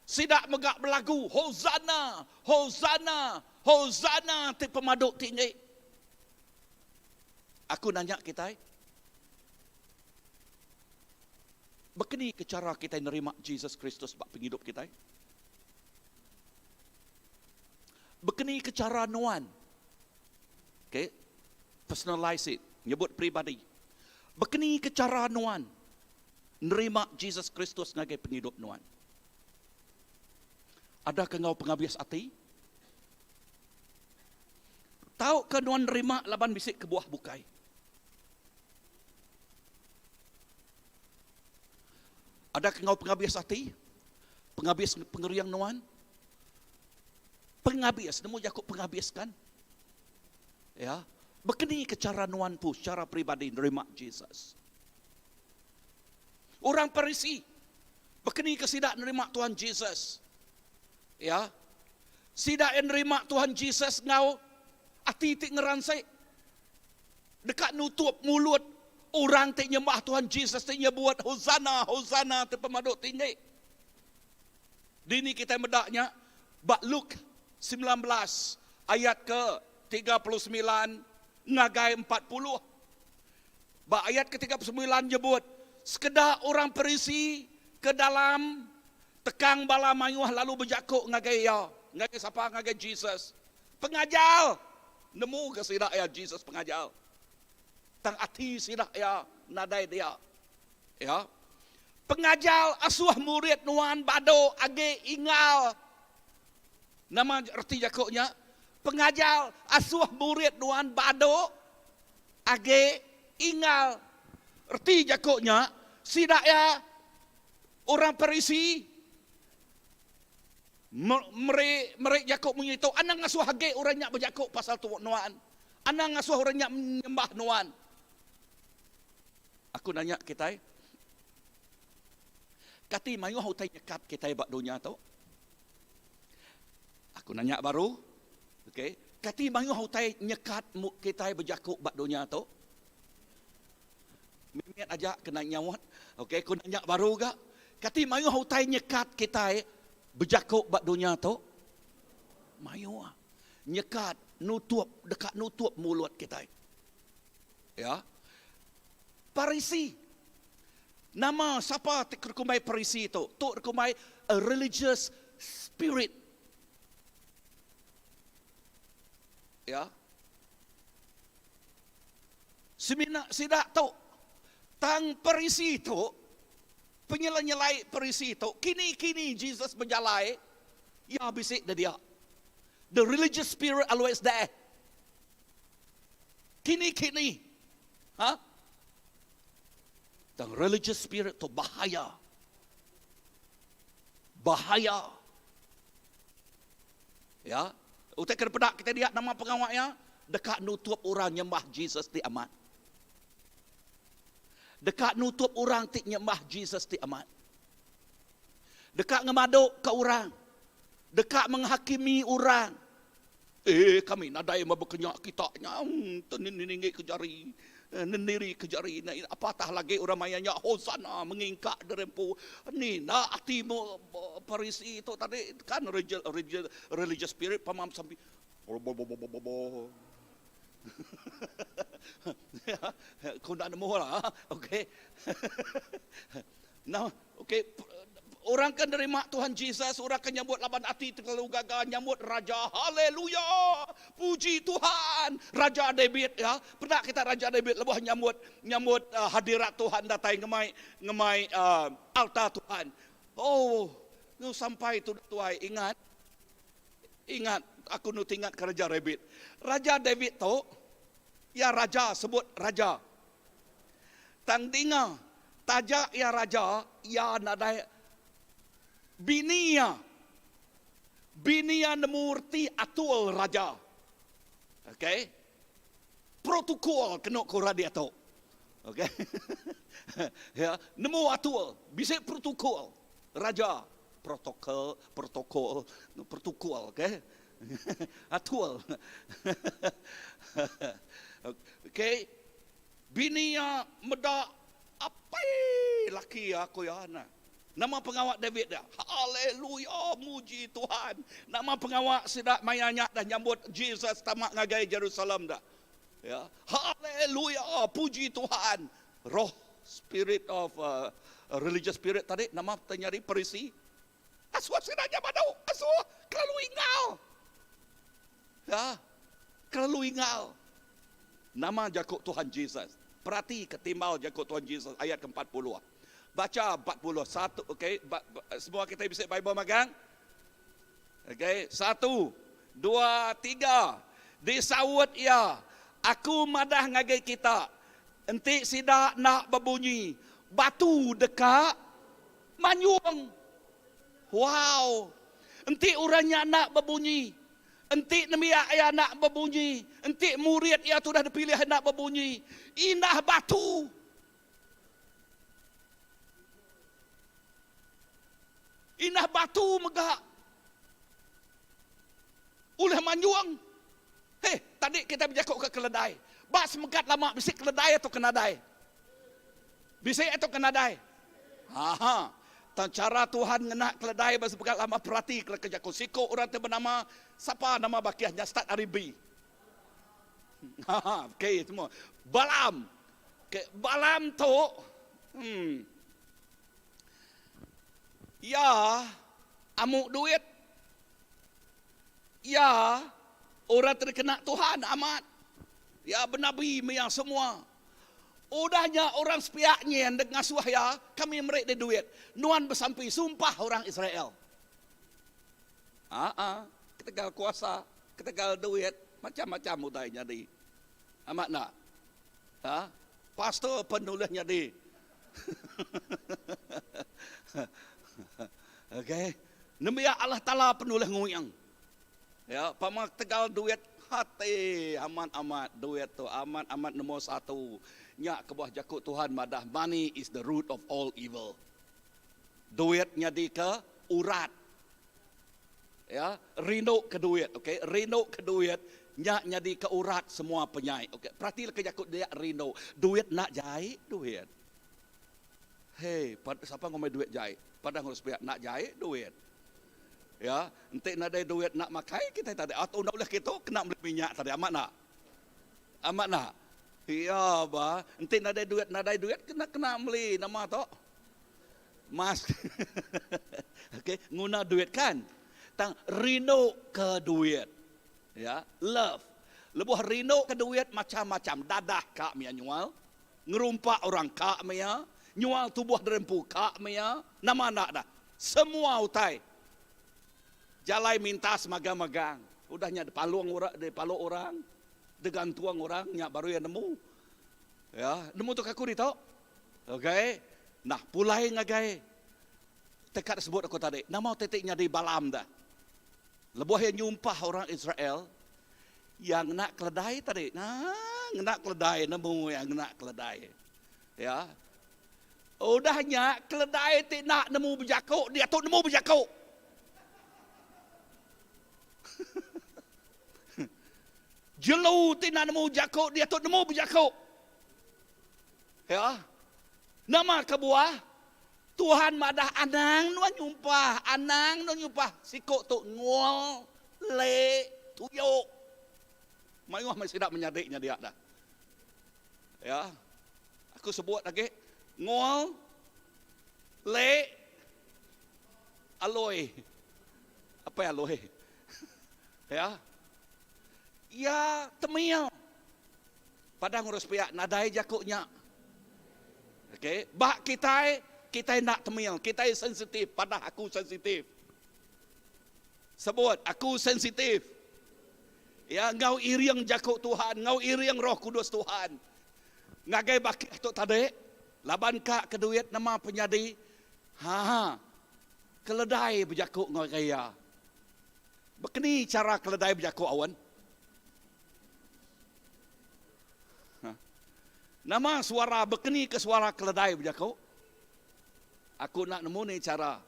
sida mega belagu, Hosanna! Hosanna! Hosanna ti pemadu tinggi! Aku nanya kitai, baka ni ke chara kitai nerima Jesus Kristus ba pengidup kitai? Bekeni ke chara nuan? Okay, personalize it, nyebut peribadi. Bekeni ke chara nuan nerima Jesus Kristus ngagai pengidup nuan? Ada ke enggau pengabis ati? Tauka nuan nerima laban bisi kebuah bukai? Ada ke enggau pengabis ati? Pengabis pengering nuan? Pengabis, nemu jaku pengabis kan? Ya. Bekeni ke chara nuan pu secara peribadi nerima Jesus? Orang Parisi bekeni ke sida nerima Tuhan Jesus? Ya. Sida yang nerima Tuhan Jesus enggau ati ti ngeransik. Deka nutup mulut orang ti nyembah Tuhan Jesus ti nyebut Hosana, Hosana ti pemadu tinggi. Dini kitai meda nya ba Luke 19 ayat ke 39 ngagai 40. Ba ayat ke 39 nyebut, sekeda orang Parisi ke dalam tekang bala mayuh lalu bejaku ngagai iya, ngagai sapa? Ngagai Jesus. Pengajar! Nemu ke sida iya Jesus pengajar. Tang ati sida iya nadai dia. Ya. Pengajar asuh murid nuan badu agi ingal. Nama reti jaku nya? Pengajar asuh murid nuan badu agi ingal. Reti jaku nya, sida iya orang Parisi meri meri jaku munyi tu, anang ngasuh agi orang nya bejaku pasal tu nuan. Anang ngasuh orang nya nyembah nuan. Aku nanya kitai, kati mayuh utai nyekat kitai ba dunya tu? Aku nanya baru, okey, kati mayuh utai nyekat kitai bejaku ba dunya tu? Mimit aja kena nyaut. Okey, aku nanya baru ga, kati mayuh utai nyekat kitai bejaku ba dunya tu? Mayuh. Nyekat, nutup, deka nutup mulut kitai. Ya. Parisi. Nama sapa ti kumbai Parisi tu? Tu dikumbai a religious spirit. Ya. Semina sida tu tang Parisi tu penyelai-nyelai Parisi tu kini-kini Jesus bejalai iya bisi da dia. The religious spirit always there. Kini-kini. Ha? Tang religious spirit tu bahaya. Bahaya. Ya. Utai ke peda kita dia nama pengawa ya deka nutup orang nyembah Jesus ti amat. Deka nutup orang ti nyembah Jesus ti amat. Deka ngemadu ke orang. Deka menghakimi orang. Eh kami nadai meh bekenya kita nya ninggi ke jari neniri ke jari apatah lagi orang maya nya hosana mengingka diri empu ni enda ati mu parisi tu tadi kan religious spirit pamam sampi bobobobobobo ku enda nemu lah okey Nah, okey, orang ke nerima Tuhan Jesus, orang ke nyambut laban ati terlalu gaga nyambut raja. Haleluya! Puji Tuhan. Raja David ya. Peda kita Raja David lebuh nyambut nyambut uh, hadirat Tuhan datai ngemai ngemai uh, altar Tuhan. Oh, nu sampai tu tuai ingat. Ingat aku nu tingat ke Raja David. Raja David tu ya raja sebut raja. Tang dinga, taja iya raja, iya nadai bini iya. Bini iya nemu reti atul raja. Okey. Protokol kenu ku orang diatu. Okey. Ya, nemu atul, bisi protokol raja. Protokol, protokol, protokol, okey. Atul. Okey. Bini iya meda apai laki iya, ku iya, Nah, nama pengawa David dia? Haleluya, muji Tuhan. Nama pengawa sida maya nya dah nyambut Jesus tama ngagai Jerusalem dah. Ya. Haleluya, puji Tuhan. Roh spirit of uh, religious spirit tadi nama nyadi perisi. Asuh sida nya badu, asuh kelalu ingau. Ya. Kelalu ingal. Nama jaku Tuhan Jesus. Perati ke timbal jaku Tuhan Jesus ayat ke 40. Bacha 41 okey semua kitai bisi bible magang? Okey, satu, dua, tiga. Disaut iya, Aku madah ngagai kita, enti sida enda bebunyi, batu deka manjung. Wow! Enti orang nya enda bebunyi, enti nembiak iya enda bebunyi, enti murid iya ti udah dipilih enda bebunyi, indah batu. Indah batu mega ulih manjung. Heh, tadi kitai bejaku ke keledai. Ba semegat lama bisi keledai atau ke nadai? Bisi atau ke nadai? Haha. Tang chara Tuhan ngena keledai ba semegat lama perati ke leka jaku siku orang ti benama sapa nama bakih nya start ari B. Haha, okey semua. Balaam. Okey, Balaam tu hmm Iya amu duit. Iya orang ti dikena Tuhan amat. Iya benabi maya semua. Udah nya orang sepiak nyin dek ngasuh iya, kami meri deh duit. Nuan besampi sumpah orang Israel. Aa, ketegal kuasa, ketegal duit, macam-macam utai nyadi. Amat enda? Ha? Pastor pen ulih nyadi. Okey. Nembiak Allah Taala pen ulih nguing. Ya, pama ketegal duit hati amat-amat duit tu amat-amat nombor satu. Nya kebuah jaku Tuhan madah money is the root of all evil. Duit nyadika urat. Ya, rindu ke duit, okey, rindu ke duit nya nyadika urat semua penyai. Okey, perati leka jaku dia rindu. Duit enda jai duit. Hei, sapa ngumbai duit jai? Padah ngurus pia enda jai duit. Ya, enti nadai duit enda makai kitai tadi. Atau enda ulih kitu kena meli minyak tadi amat enda? Amat enda? Ya ba, enti nadai duit nadai duit kena kena meli nama tu? Mas okey nguna duit kan tang rindu ke duit ya love lebuh rindu ke duit macam-macam dadah ka mia nyual ngerumpak orang ka mia nyual tubuh diri empu ka mia nama enda dah semua utai jalai mintas magang-magang udah nya dipalung orang dipaluk orang digantung orang nya baru iya nemu ya nemu tu aku ditu. Okey. Nah, pulai ngagai tekad sebut aku tadi. Nama utai ti nyadi Balaam dah? Lebuh iya nyumpah orang Israel, iya ngena keledai tadi. Nah, ngena keledai nemu iya ngena keledai. Ya. Udah nya keledai ti enda nemu bejaku diatu nemu bejaku. Jelu ti enda nemu jaku diatu nemu bejaku. Ya. Nama kebuah? Tuhan madah anang nuan nyumpah, anang nuan nyumpah siku tu ngul, le, tuyuk. Mayuh meh sida menyadi nya dia dah. Ya. Aku sebut agi ngul, le, aloi. Apai aloi. Ya. Ya temil. Padah ngurus piak nadai jaku nya. Okey, ba kitai, kitai enda temil, kitai sensitif, padah aku sensitif. Sebut, aku sensitif. Ya, enggau iring jaku Tuhan, enggau iring Roh Kudus Tuhan. Ngagai bakih tu tadi, laban ka ke duit nama penyadi, ha keledai bejaku ngagai iya. Bekeni chara keledai bejaku awan? Ha. Nama suara bekeni ke suara keledai bejaku? Aku enda nemu ni chara.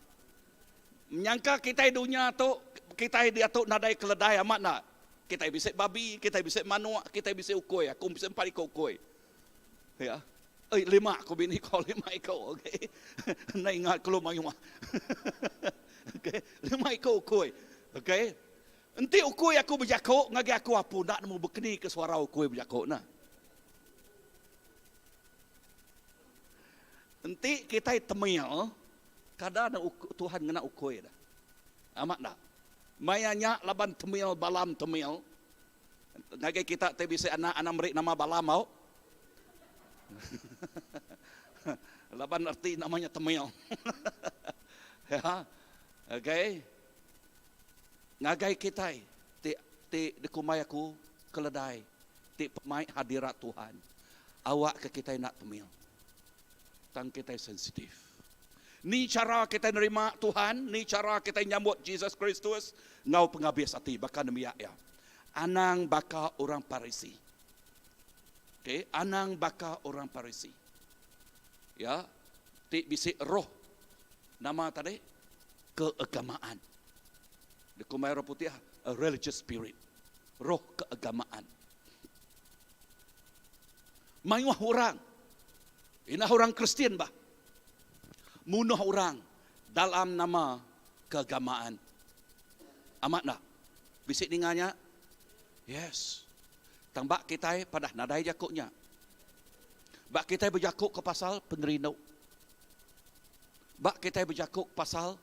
Menyangka kitai dunya tu, kitai diatu nadai keledai amat enda. Kitai bisi babi, kitai bisi manuk, kitai bisi ukui. Aku bisi empat iku ukui. Ya. Oi, lima ku bini ko, lima iku. Okey. Enda ingat kelu mayuh. Okey, lima iku ukui. Okey. Enti ukui aku bejaku ngagai aku apu enda nemu bekeni ke suara ukui bejaku ne. Enti kitai temil kada ne Tuhan ngena ukui dah. Amat enda? Maya nya laban temil balam temil. Ngagai kita ti bisi anak anang meri nama Balam au. Laban erti nama nya Temil. Ya. Okay. Ngagai kitai ti ti dikumbai aku keledai ti pemai hadirat Tuhan. Awakka kitai enda temil. Tang kitai sensitif. Ni chara kitai nerima Tuhan, ni chara kitai nyambut Jesus Kristus enggau pengabis ati baka nembiak iya. Anang baka orang Parisi. Okay, anang baka orang Parisi. Ya, ti bisi roh nama tadi keagamaan. Dikumbai orang putih a religious spirit. Roh keagamaan. Mayuh orang inah orang Kristian bah munuh orang dalam nama keagamaan. Amat enda? Bisi ninga nya? Yes. Tang ba kitai padah nadai jaku nya. Ba kitai bejaku ke pasal pengerindu. Ba kitai bejaku pasal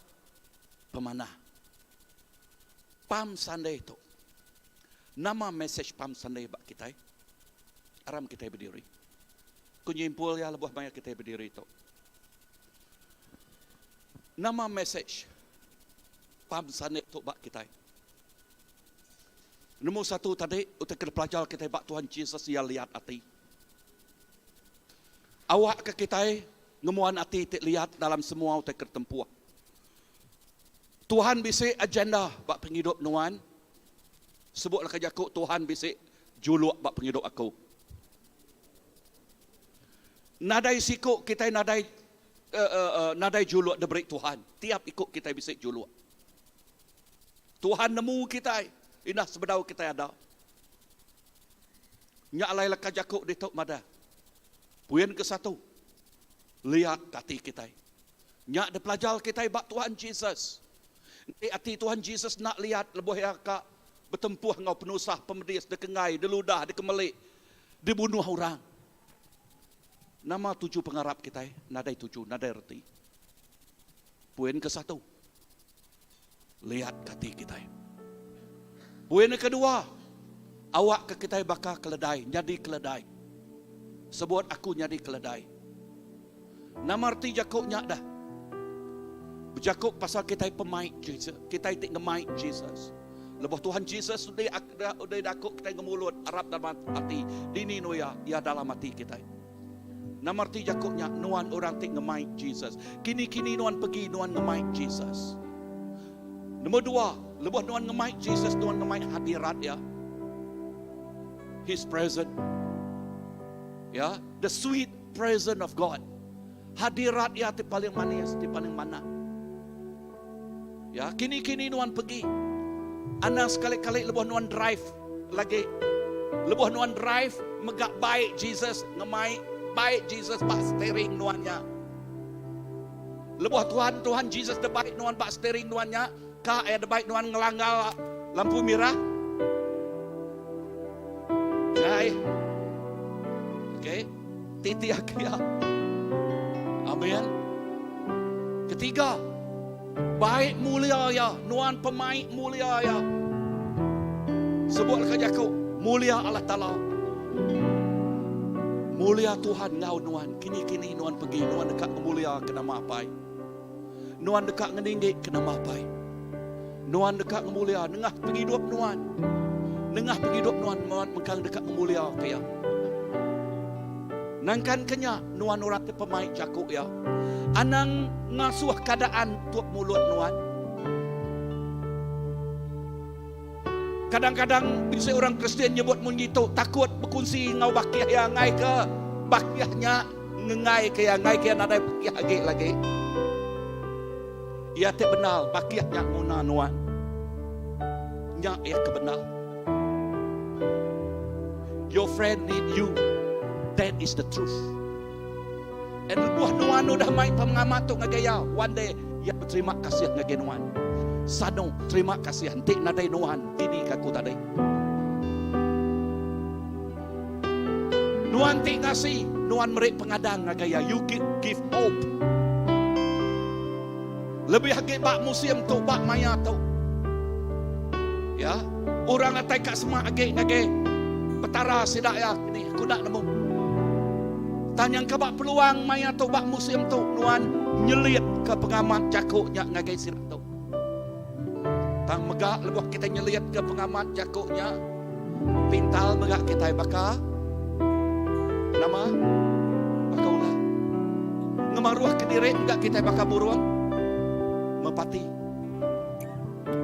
pemanah. Palm Sunday tu. Nama mesej Palm Sunday ba kitai? Aram kitai bediri. Ku nyimpul iya lebuh maya kitai bediri tu. Nama mesej Palm Sunday tu ba kitai? Nemu satu tadi utai ke dipelajar kitai ba Tuhan Jesus iya liat ati. Awakka kitai ngembuan ati ti liat dalam semua utai ke ditempuh. Tuhan bisi agenda ba pengidup nuan. Sebut leka jaku Tuhan bisi juluk ba pengidup aku. Nadai siku kitai nadai nadai juluk diberi Tuhan. Tiap iku kitai bisi juluk. Tuhan nemu kitai indah sebedau kitai ada. Nya alai leka jaku ditu madah. Poin kesatu, liat ati kitai. Nya dipelajar kitai ba Tuhan Jesus. Enti ati Tuhan Jesus enda liat lebuh iya ka betempuh enggau penusah, pemedis, dikenggai, diludah, dikemeli, dibunuh orang. Nama tuju pengarap kitai? Nadai tuju, nadai reti. Poin kesatu, liat ati kitai. Poin kedua, awakka kitai baka keledai, nyadi keledai. Sebut aku nyadi keledai. Nama reti jaku nya dah? Bejaku pasal kitai pemai Jesus, kitai ti ngemai Jesus. Lebuh Tuhan Jesus udah udah daku kitai ngemulut arap dalam ati, dini nu iya, iya dalam ati kitai. Nama reti jaku nya nuan orang ti ngemai Jesus. Kini-kini nuan pegi nuan ngemai Jesus. Nombor dua, lebuh nuan ngemai Jesus, nuan ngemai hadirat iya. His presence. Ya, the sweet presence of God. Hadirat iya ti paling manis, ti paling manah. Ya, kini-kini nuan pegi. Anang sekali-kali lebuh nuan drive lagi. Lebuh nuan drive mega bai Jesus ngemai bai Jesus ba steering nuan nya. Lebuh Tuhan Tuhan Jesus debai nuan ba steering nuan nya, ka iya debai nuan ngelanggar lampu mirah? Ngai. Okey, titih ke iya. Amen. Ketiga, Baik mulia iya, nuan pemai mulia iya. Sebut leka jaku, mulia Allah Taala. Mulia Tuhan enggau nuan, kini-kini nuan pegi, nuan deka ngemulia ke nama Apai. Nuan deka ngeninggi ke nama Apai. Nuan deka ngemulia nengah pengidup nuan. Nengah pengidup nuan, nuan mengkang deka ngemulia ke iya. Nangkan ke nya, nuan orang ti pemai jaku iya. Anang ngasuh keadaan tup mulut nuan. Kadang-kadang bisi orang Kristian nyebut munyi tu, takut bekunsi enggau bakih iya enggai ke bakih nya ngengai ke iya, enggai ke iya nadai bakih agi lagi. Iya ti bendar, bakih nya nguna nuan. Nya iya ke bendar. Your friend need you. That is the truth. And lebuh nuan udah mai pengamat tu ngagai iya, one day iya beterima kasih ngagai nuan. Sanu, terima kasih enti nadai nuan dini ke aku tadi. Nuan ti ngasi, nuan meri pengadang ngagai iya. You give, give hope. Lebih agi ba musim tu, ba maya tu. Ya. Orang datai ka semak agi ngagai Petara sida iya kini aku enda nemu. Tang nyangka ba peluang maya tu ba musim tu nuan nyelit ke pengamat jaku nya ngagai sida tu. Tang mega lebuh kitai nyelit ke pengamat jaku nya pintal mega kitai baka nama baka ular. Ngemaruh ke diri mega kitai baka burung mepati.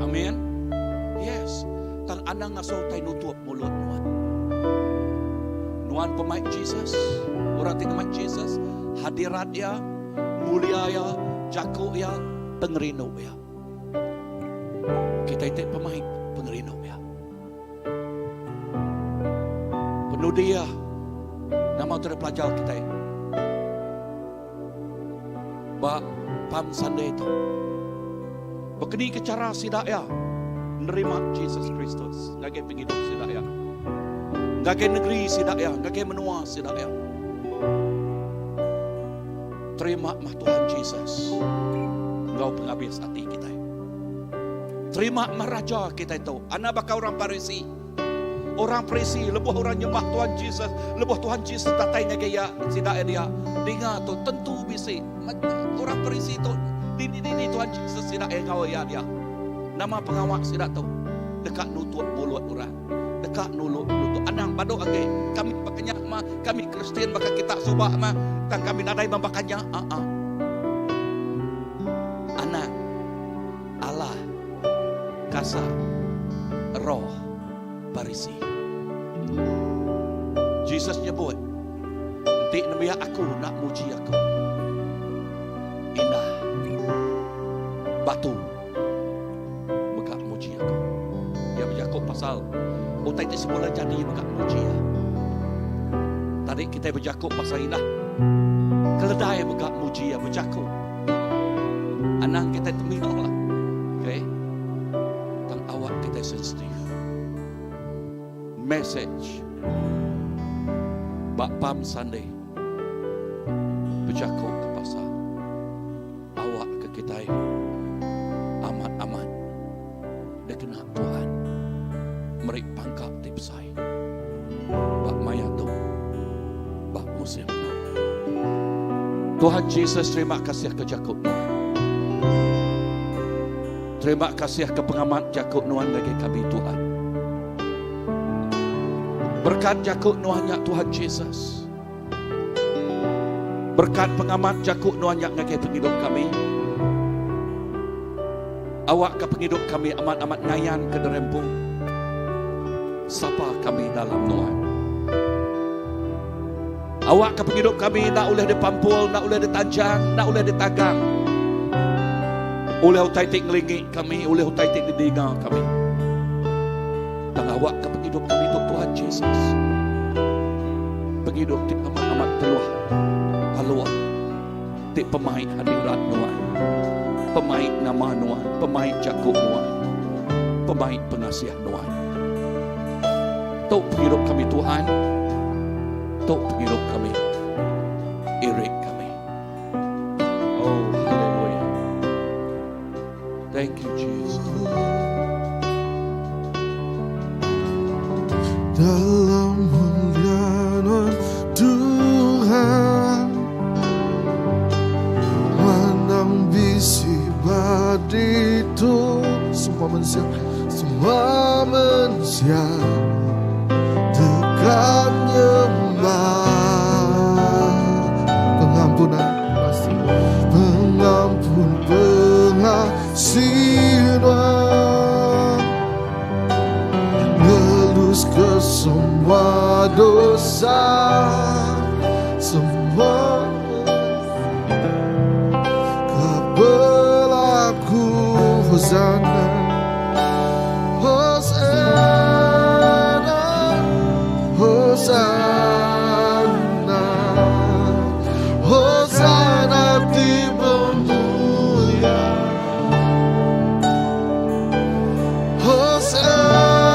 Amin. Yes. Tang anang ngasuh utai nutup mulut nuan. Nuan pemai Jesus, orang ti ngemai Jesus, hadirat iya, mulia iya, jaku iya, pengerindu iya. Kitai ti pemai pengerindu iya. Penudi iya, nama utai dipelajar kitai? Ba Palm Sunday tu, bekeni ke chara sida iya nerima Jesus Kristus ngagai pengidup sida iya, ngagai negeri sida iya, ngagai menua sida iya. Terima mah Tuhan Jesus enggau pengabis ati kitai. Terima mah Raja kitai tu. Anak baka orang Parisi. Orang Parisi lebuh orang nyembah Tuhan Jesus, lebuh Tuhan Jesus datai ngagai iya, sida iya dia, dinga tu tentu bisi orang Parisi tu dini-dini Tuhan Jesus sida iya enggau iya dia. Nama pengawa sida tu? Deka nutup mulut orang. Deka nuluk nutup. Anang badu agi kami baka nya mah, kami Kristian baka kita suba mah, tang kami nadai meh baka nya. Aa. Anang Allah kasa roh Parisi. Jesus nyebut, Enti nembiak aku enda muji aku, indah batu mega muji aku. Iya bejaku pasal utai ti semula jadi mega muji iya. Tadi kitai bejaku pasal indah keledai mega muji iya bejaku. Anang kitai temia lah. Okay. Tang awak kitai sensitif. Message ba Palm Sunday bejaku ke pasal awak ke kitai amat-amat dikena Tuhan meri pangka ti besai ba maya tu ba musim tu. Tuhan Jesus terima kasih ke jaku Nuan. Terima kasih ke pengamat jaku Nuan ngagai kami Tuhan. Berkat jaku Nuan nya Tuhan Jesus. Berkat pengamat jaku Nuan nya ngagai pengidup kami. Awakka pengidup kami amat-amat ngayanka diri empu. Sapa kami dalam Nuan. Awakka pengidup kami enda ulih dipampul, enda ulih ditanjang, enda ulih ditagang ulih utai ti ngelingi kami, ulih utai ti didinga kami. Tang awakka pengidup kami tu Tuhan Jesus. Pengidup ti amat-amat teluh, taluk. Ti pemai hadirat Nuan, pemai nama Nuan, pemai jaku Nuan, pemai pengasih Nuan. Tu pengidup kami Tuhan, tu pengidup kami, iring kami. Oh, haleluya. Thank you Jesus. Dalam mulia Nuan Tuhan Menang bisi ba ditu Semua mensia Semua mensia Deka nyembah Pengampunan pasti Pengampun pengasih Nuan Ngelus ke semua dosa Semua Ka berlaku Hosana Hosana Hosana Hosana ti bemulia Hosana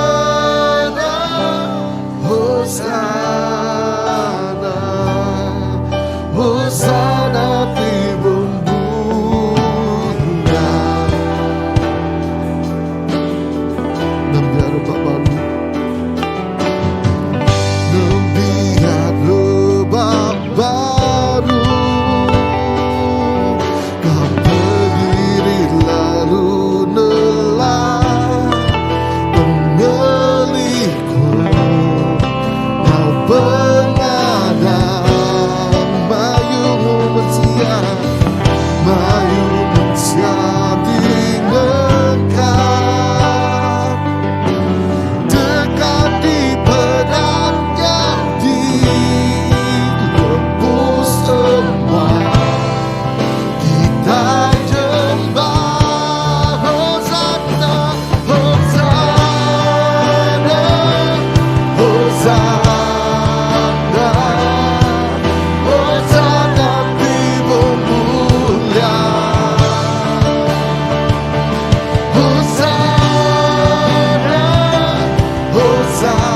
Hosana Hosana ti bemulia. Rebak baru. Nembiak rebak baru Ka bediri lalu nelak Pengelikun Ngau pengadang Mayuh mensia Mayuh mensia ti ngengkak Deka dipeda nyadi Lebuh semua Kitai nyembah Hosanna Hosanna Hosanna Hosanna ti mulia Hosanna Hosanna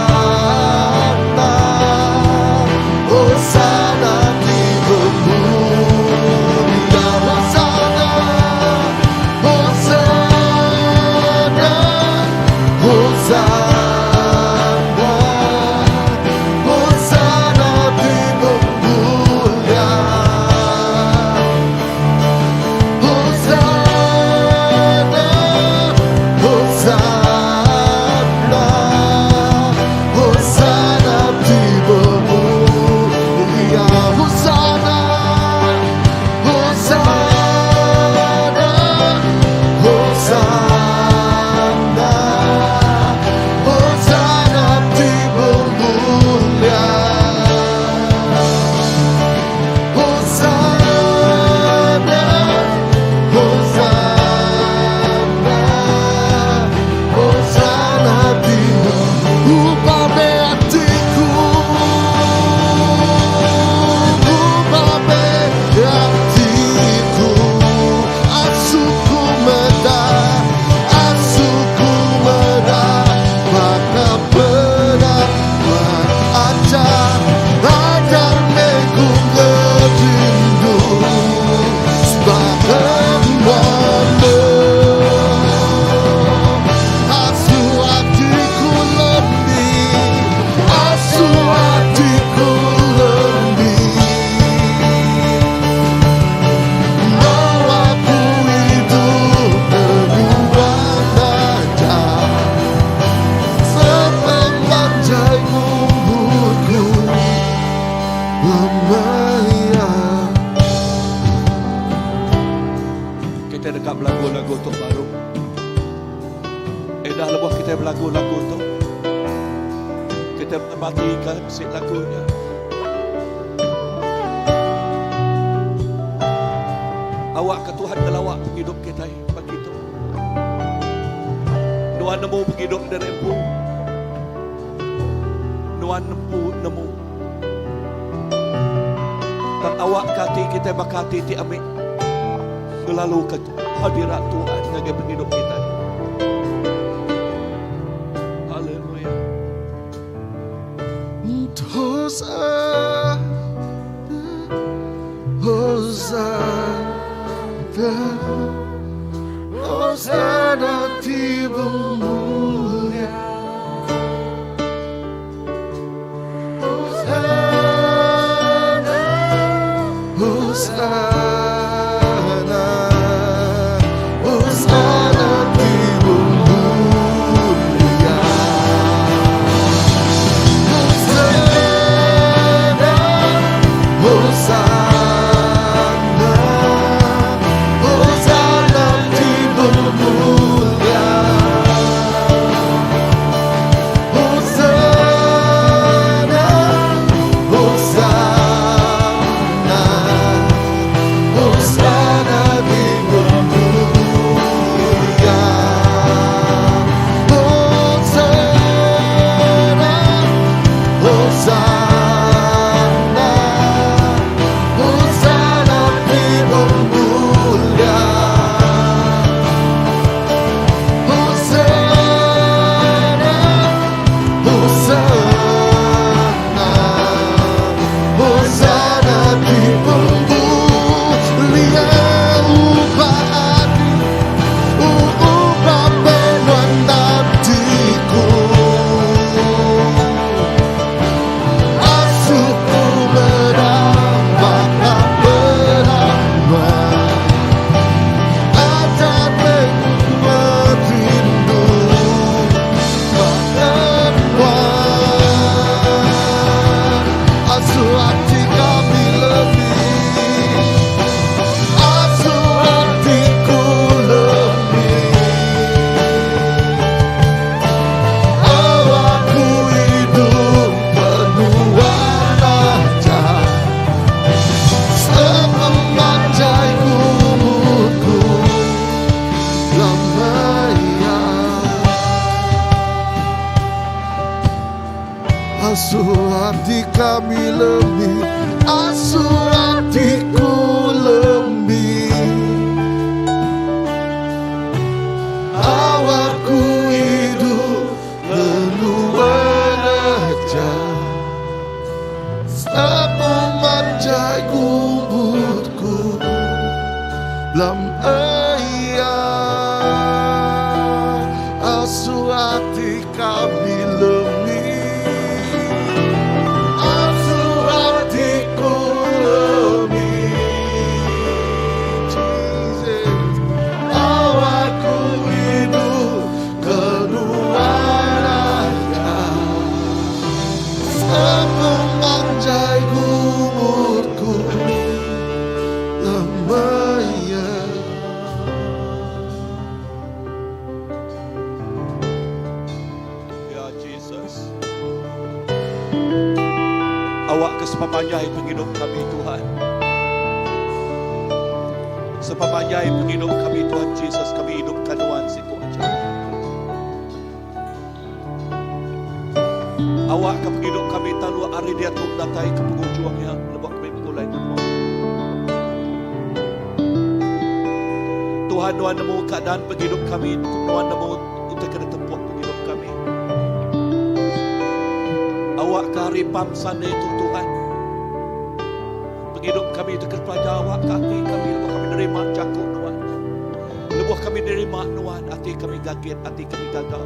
Hosanna ti mulia Hosanna Hosanna Hosanna Hosanna ti mulia Hosanna Hosanna Hosanna ti mulia Hosanna Hosanna Hosanna Hosanna ti mulia Hosanna Hosanna Hosanna ti Upame atiku Upame atiku Asuh ku meda Asuh ku meda Baka peda Ajar Ajar meh ku ngerindu Sebagai mana Asuh atiku lemi Asuh atiku lemi Ngau aku idup ke nuan aja Sepanjang umurku Lamaya Kita deka belagu lagu tu baru. Enda lebuh kita belagu lagu tu. Kita matikan musik lagunya. Awak ke Tuhan ngelawak pengidup kita pagi tu. Nuan nemu pengidup diri empu. Nuan empu nemu. Tang awak ke ati kita baka ati ti ami ngelalu ke hadirat Tuhan ngagai pengidup kita. Haleluya. Hosanna Hosanna Hosanna ti mulia Hosanna Hosanna Hosanna ti mulia Hosanna Asuh ati kami lemi Asuh atiku lemi Awak ku idup lenuan aja Sepemanjai umurku Belum iya Asuh ati kami lemi Asuh atiku lemi Jesus Awak ku idup ke nuan aja Sepemanjai umurku Lamanya. Ya Jesus. Awak ke sepemanjai pengidup kami Tuhan. Sepemanjai pengidup kami Tuhan Jesus kami hidup kanuan siku aja. Awak ke pengidup kami talu ari dia tu datai ke penghujungnya lebak kami pulai ke Tuhan. Tuhan nuan nemu keadaan penghidup kami, nuan nemu utai kena tempuh penghidup kami. Awak ke hari Palm Sunday itu Tuhan. Penghidup kami itu kena pelajar awak ke hati kami lebuh kami nerima jakuk Tuhan. Lebuh kami nerima Tuhan, hati kami kaget, hati kami gagal.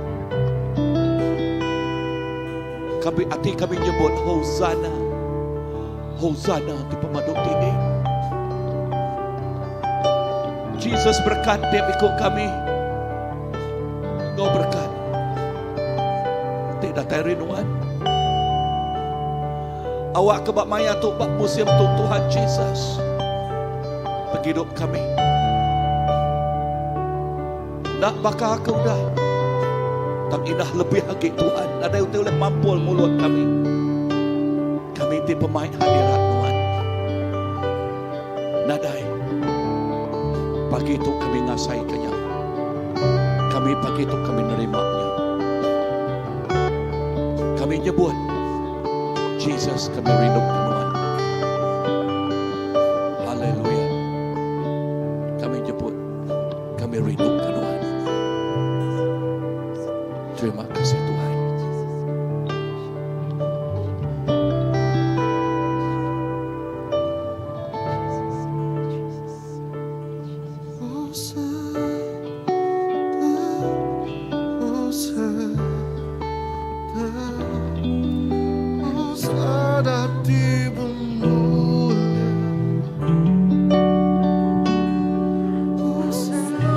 Kami hati kami nyebut Hosanna. Hosanna di pemaduk tinggi. Jesus berkat tiap ikut kami. Kau berkat. Tidak datai rinduan. Awak ke bak maya tu bak musim tu Tuhan Jesus. Penghidup kami. Nak bakal aku dah. Tak indah lebih lagi Tuhan. Ada yang boleh mampul mulut kami. Kami ti pemain hadirat Tuhan. Nadai. Pagi itu kami ngasai kenyang. Kami pagi itu kami nerimanya. Kami nyebut Jesus kami rindu ke Tuhan. Haleluya. Kami nyebut kami rindu ke Tuhan. Terima kasih Tuhan. Hosanna, Hosanna, Hosanna di mulia. Hosanna,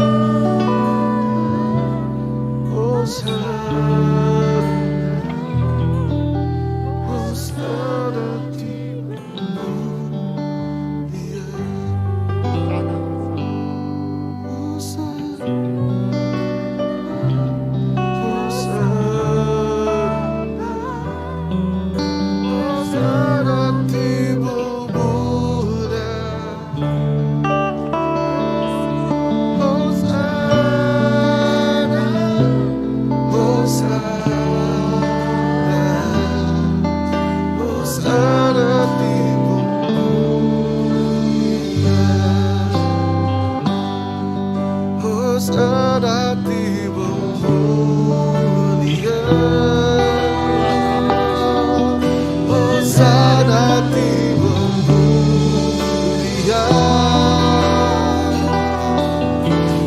Hosanna, Hosanna di mulia. Hosanna, Hosanna, Hosanna di mulia. Hosanna, Hosanna, Hosanna di mulia. Hosanna di mulia. Hosanna di mulia.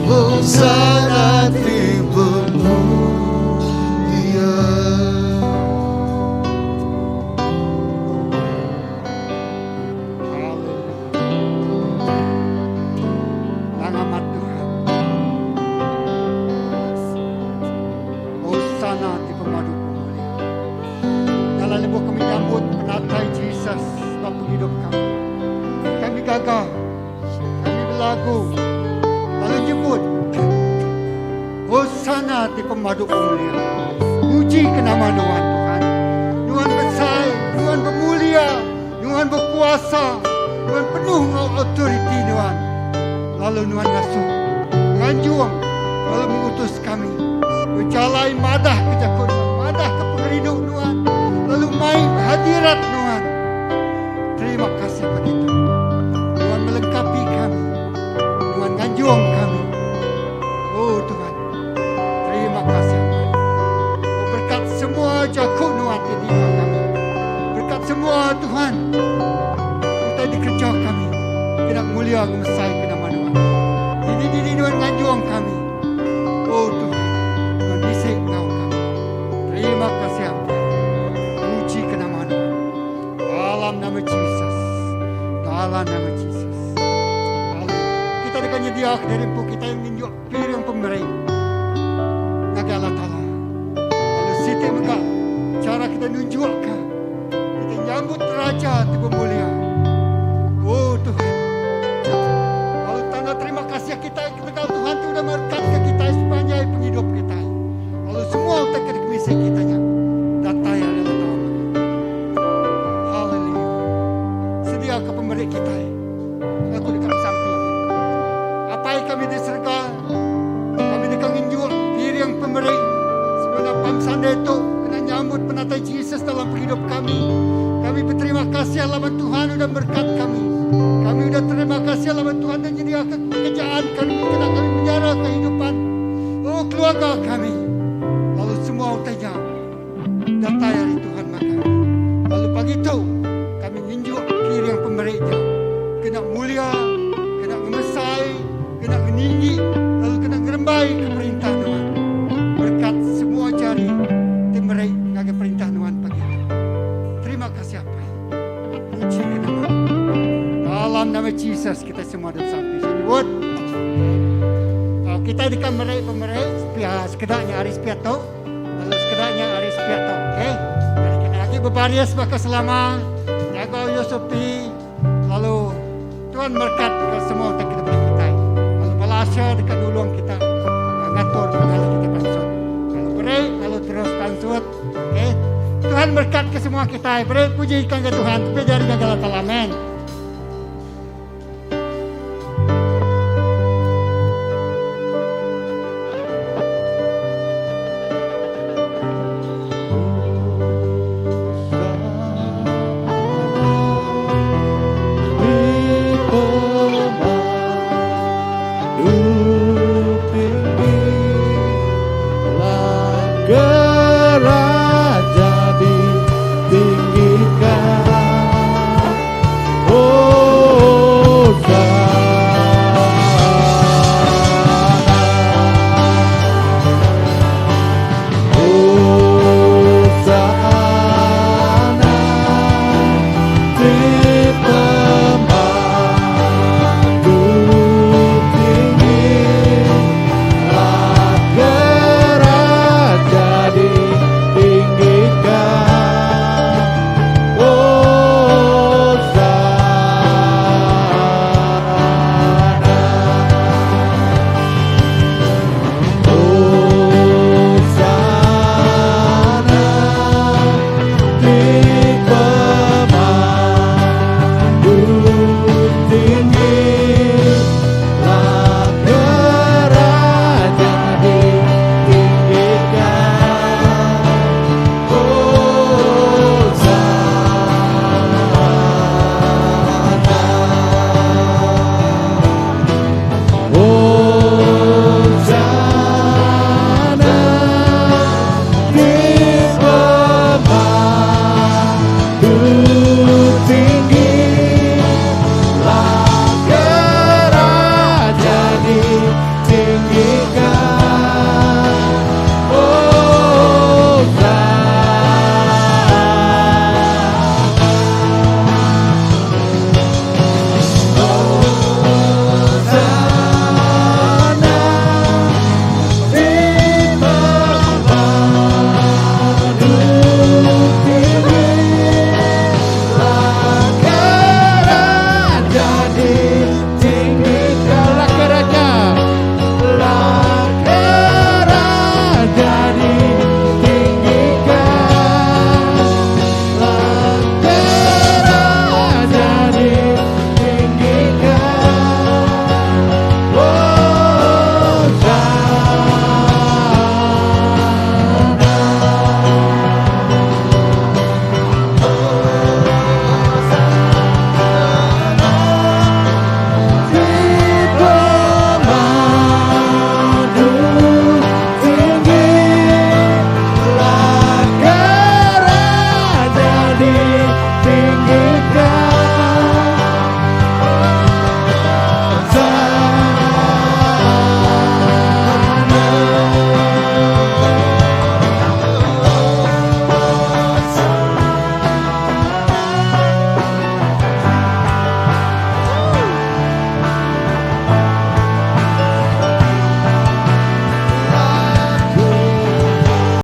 Hosanna di mulia. Haleluya. Tangamat Tuhan. Hosana di pemadu pemulia. Dalam lebuh kami nyambut penatai Jesus sebab penghidup kami. Kami gagah, kami berlagu, lalu jemput Hosana di pemadu pemulia. Puji ke nama Tuhan Tuhan. Tuhan besar, Tuhan bermulia, Tuhan berkuasa, Tuhan penuh dengan autoriti Tuhan. Lalu Tuhan ngasuh, nganjuang, lalu mengutus kami. Berjalai madah ke jakut Tuhan, madah ke pengerindu Tuhan. Lalu mai hadirat Nuan. Terima kasih pagi tu. Nuan melengkapi kami. Nuan nganjung kami. Oh Tuhan. Terima kasih Tuhan. Oh, berkat semua jaku Nuan ti dinga kami. Berkat semua Tuhan. Utai dikereja kami. Kena mulia ngemesai ke nama Nuan. Dini-dini Nuan nganjung kami. Oh Tuhan. Nuan bisi enggau kami. Terima kasih Apai. Puji ke nama Nuan. Dalam nama Jesus. Dalam nama Jesus. Haleluya. Kita deka nyedia ke diri empu kita yang ngenjuk piring pemeri ngagai Allah Taala. Lalu siti mega cara kita nunjukka kita nyambut Raja ti bemulia. Oh Tuhan. Lalu tanda terima kasih kita ketegal Tuhan tu udah merekatka kita sepanjai pengidup kita. Lalu semua utai ke dikemisi kita nya datai ari Allah Taala mega. Haleluya. Sedia ke pemeri kita. Aku deka besampi. Apai kami di serega, kami deka ngenjuk piring pemeri sebena Palm Sunday tu kena nyambut penatai Jesus dalam penghidup kami. Kami berterima kasih laban Tuhan udah berkat kami. Kami udah terima kasih laban Tuhan dan nyediakan pekerjaan kami kena kami menyara kehidupan. Oh keluarga kami. Lalu semua utainya datai ari Tuhan maka. Lalu pagi tu kami ngenjuk piring pemerinya. Kena mulia, kena ngemesai, kena ngeninggi, lalu kena ngerembai ke perintah Tuhan. Berkat semua jari ti meri ngagai perintah Tuhan pagi tu. Terima kasih Apai. Puji ke nama. Dalam nama Jesus kita semua ada sampai sini. Buat. Kita deka meri pemeri sepia sekedaknya hari sepia tu. Lalu sekedaknya hari sepia tu. Okey. Jadi kita lagi berbaris baka selama jaga Yusufi lalu Tuhan berkat ke semua utai kita beri kita. Lalu bala usher dekat nulung kita ngatur segala kita pansut. Lalu beri lalu terus pansut. Okey. Tuhan berkat ke semua kita. Beri puji ke Tuhan. Tapi jari gagal amin.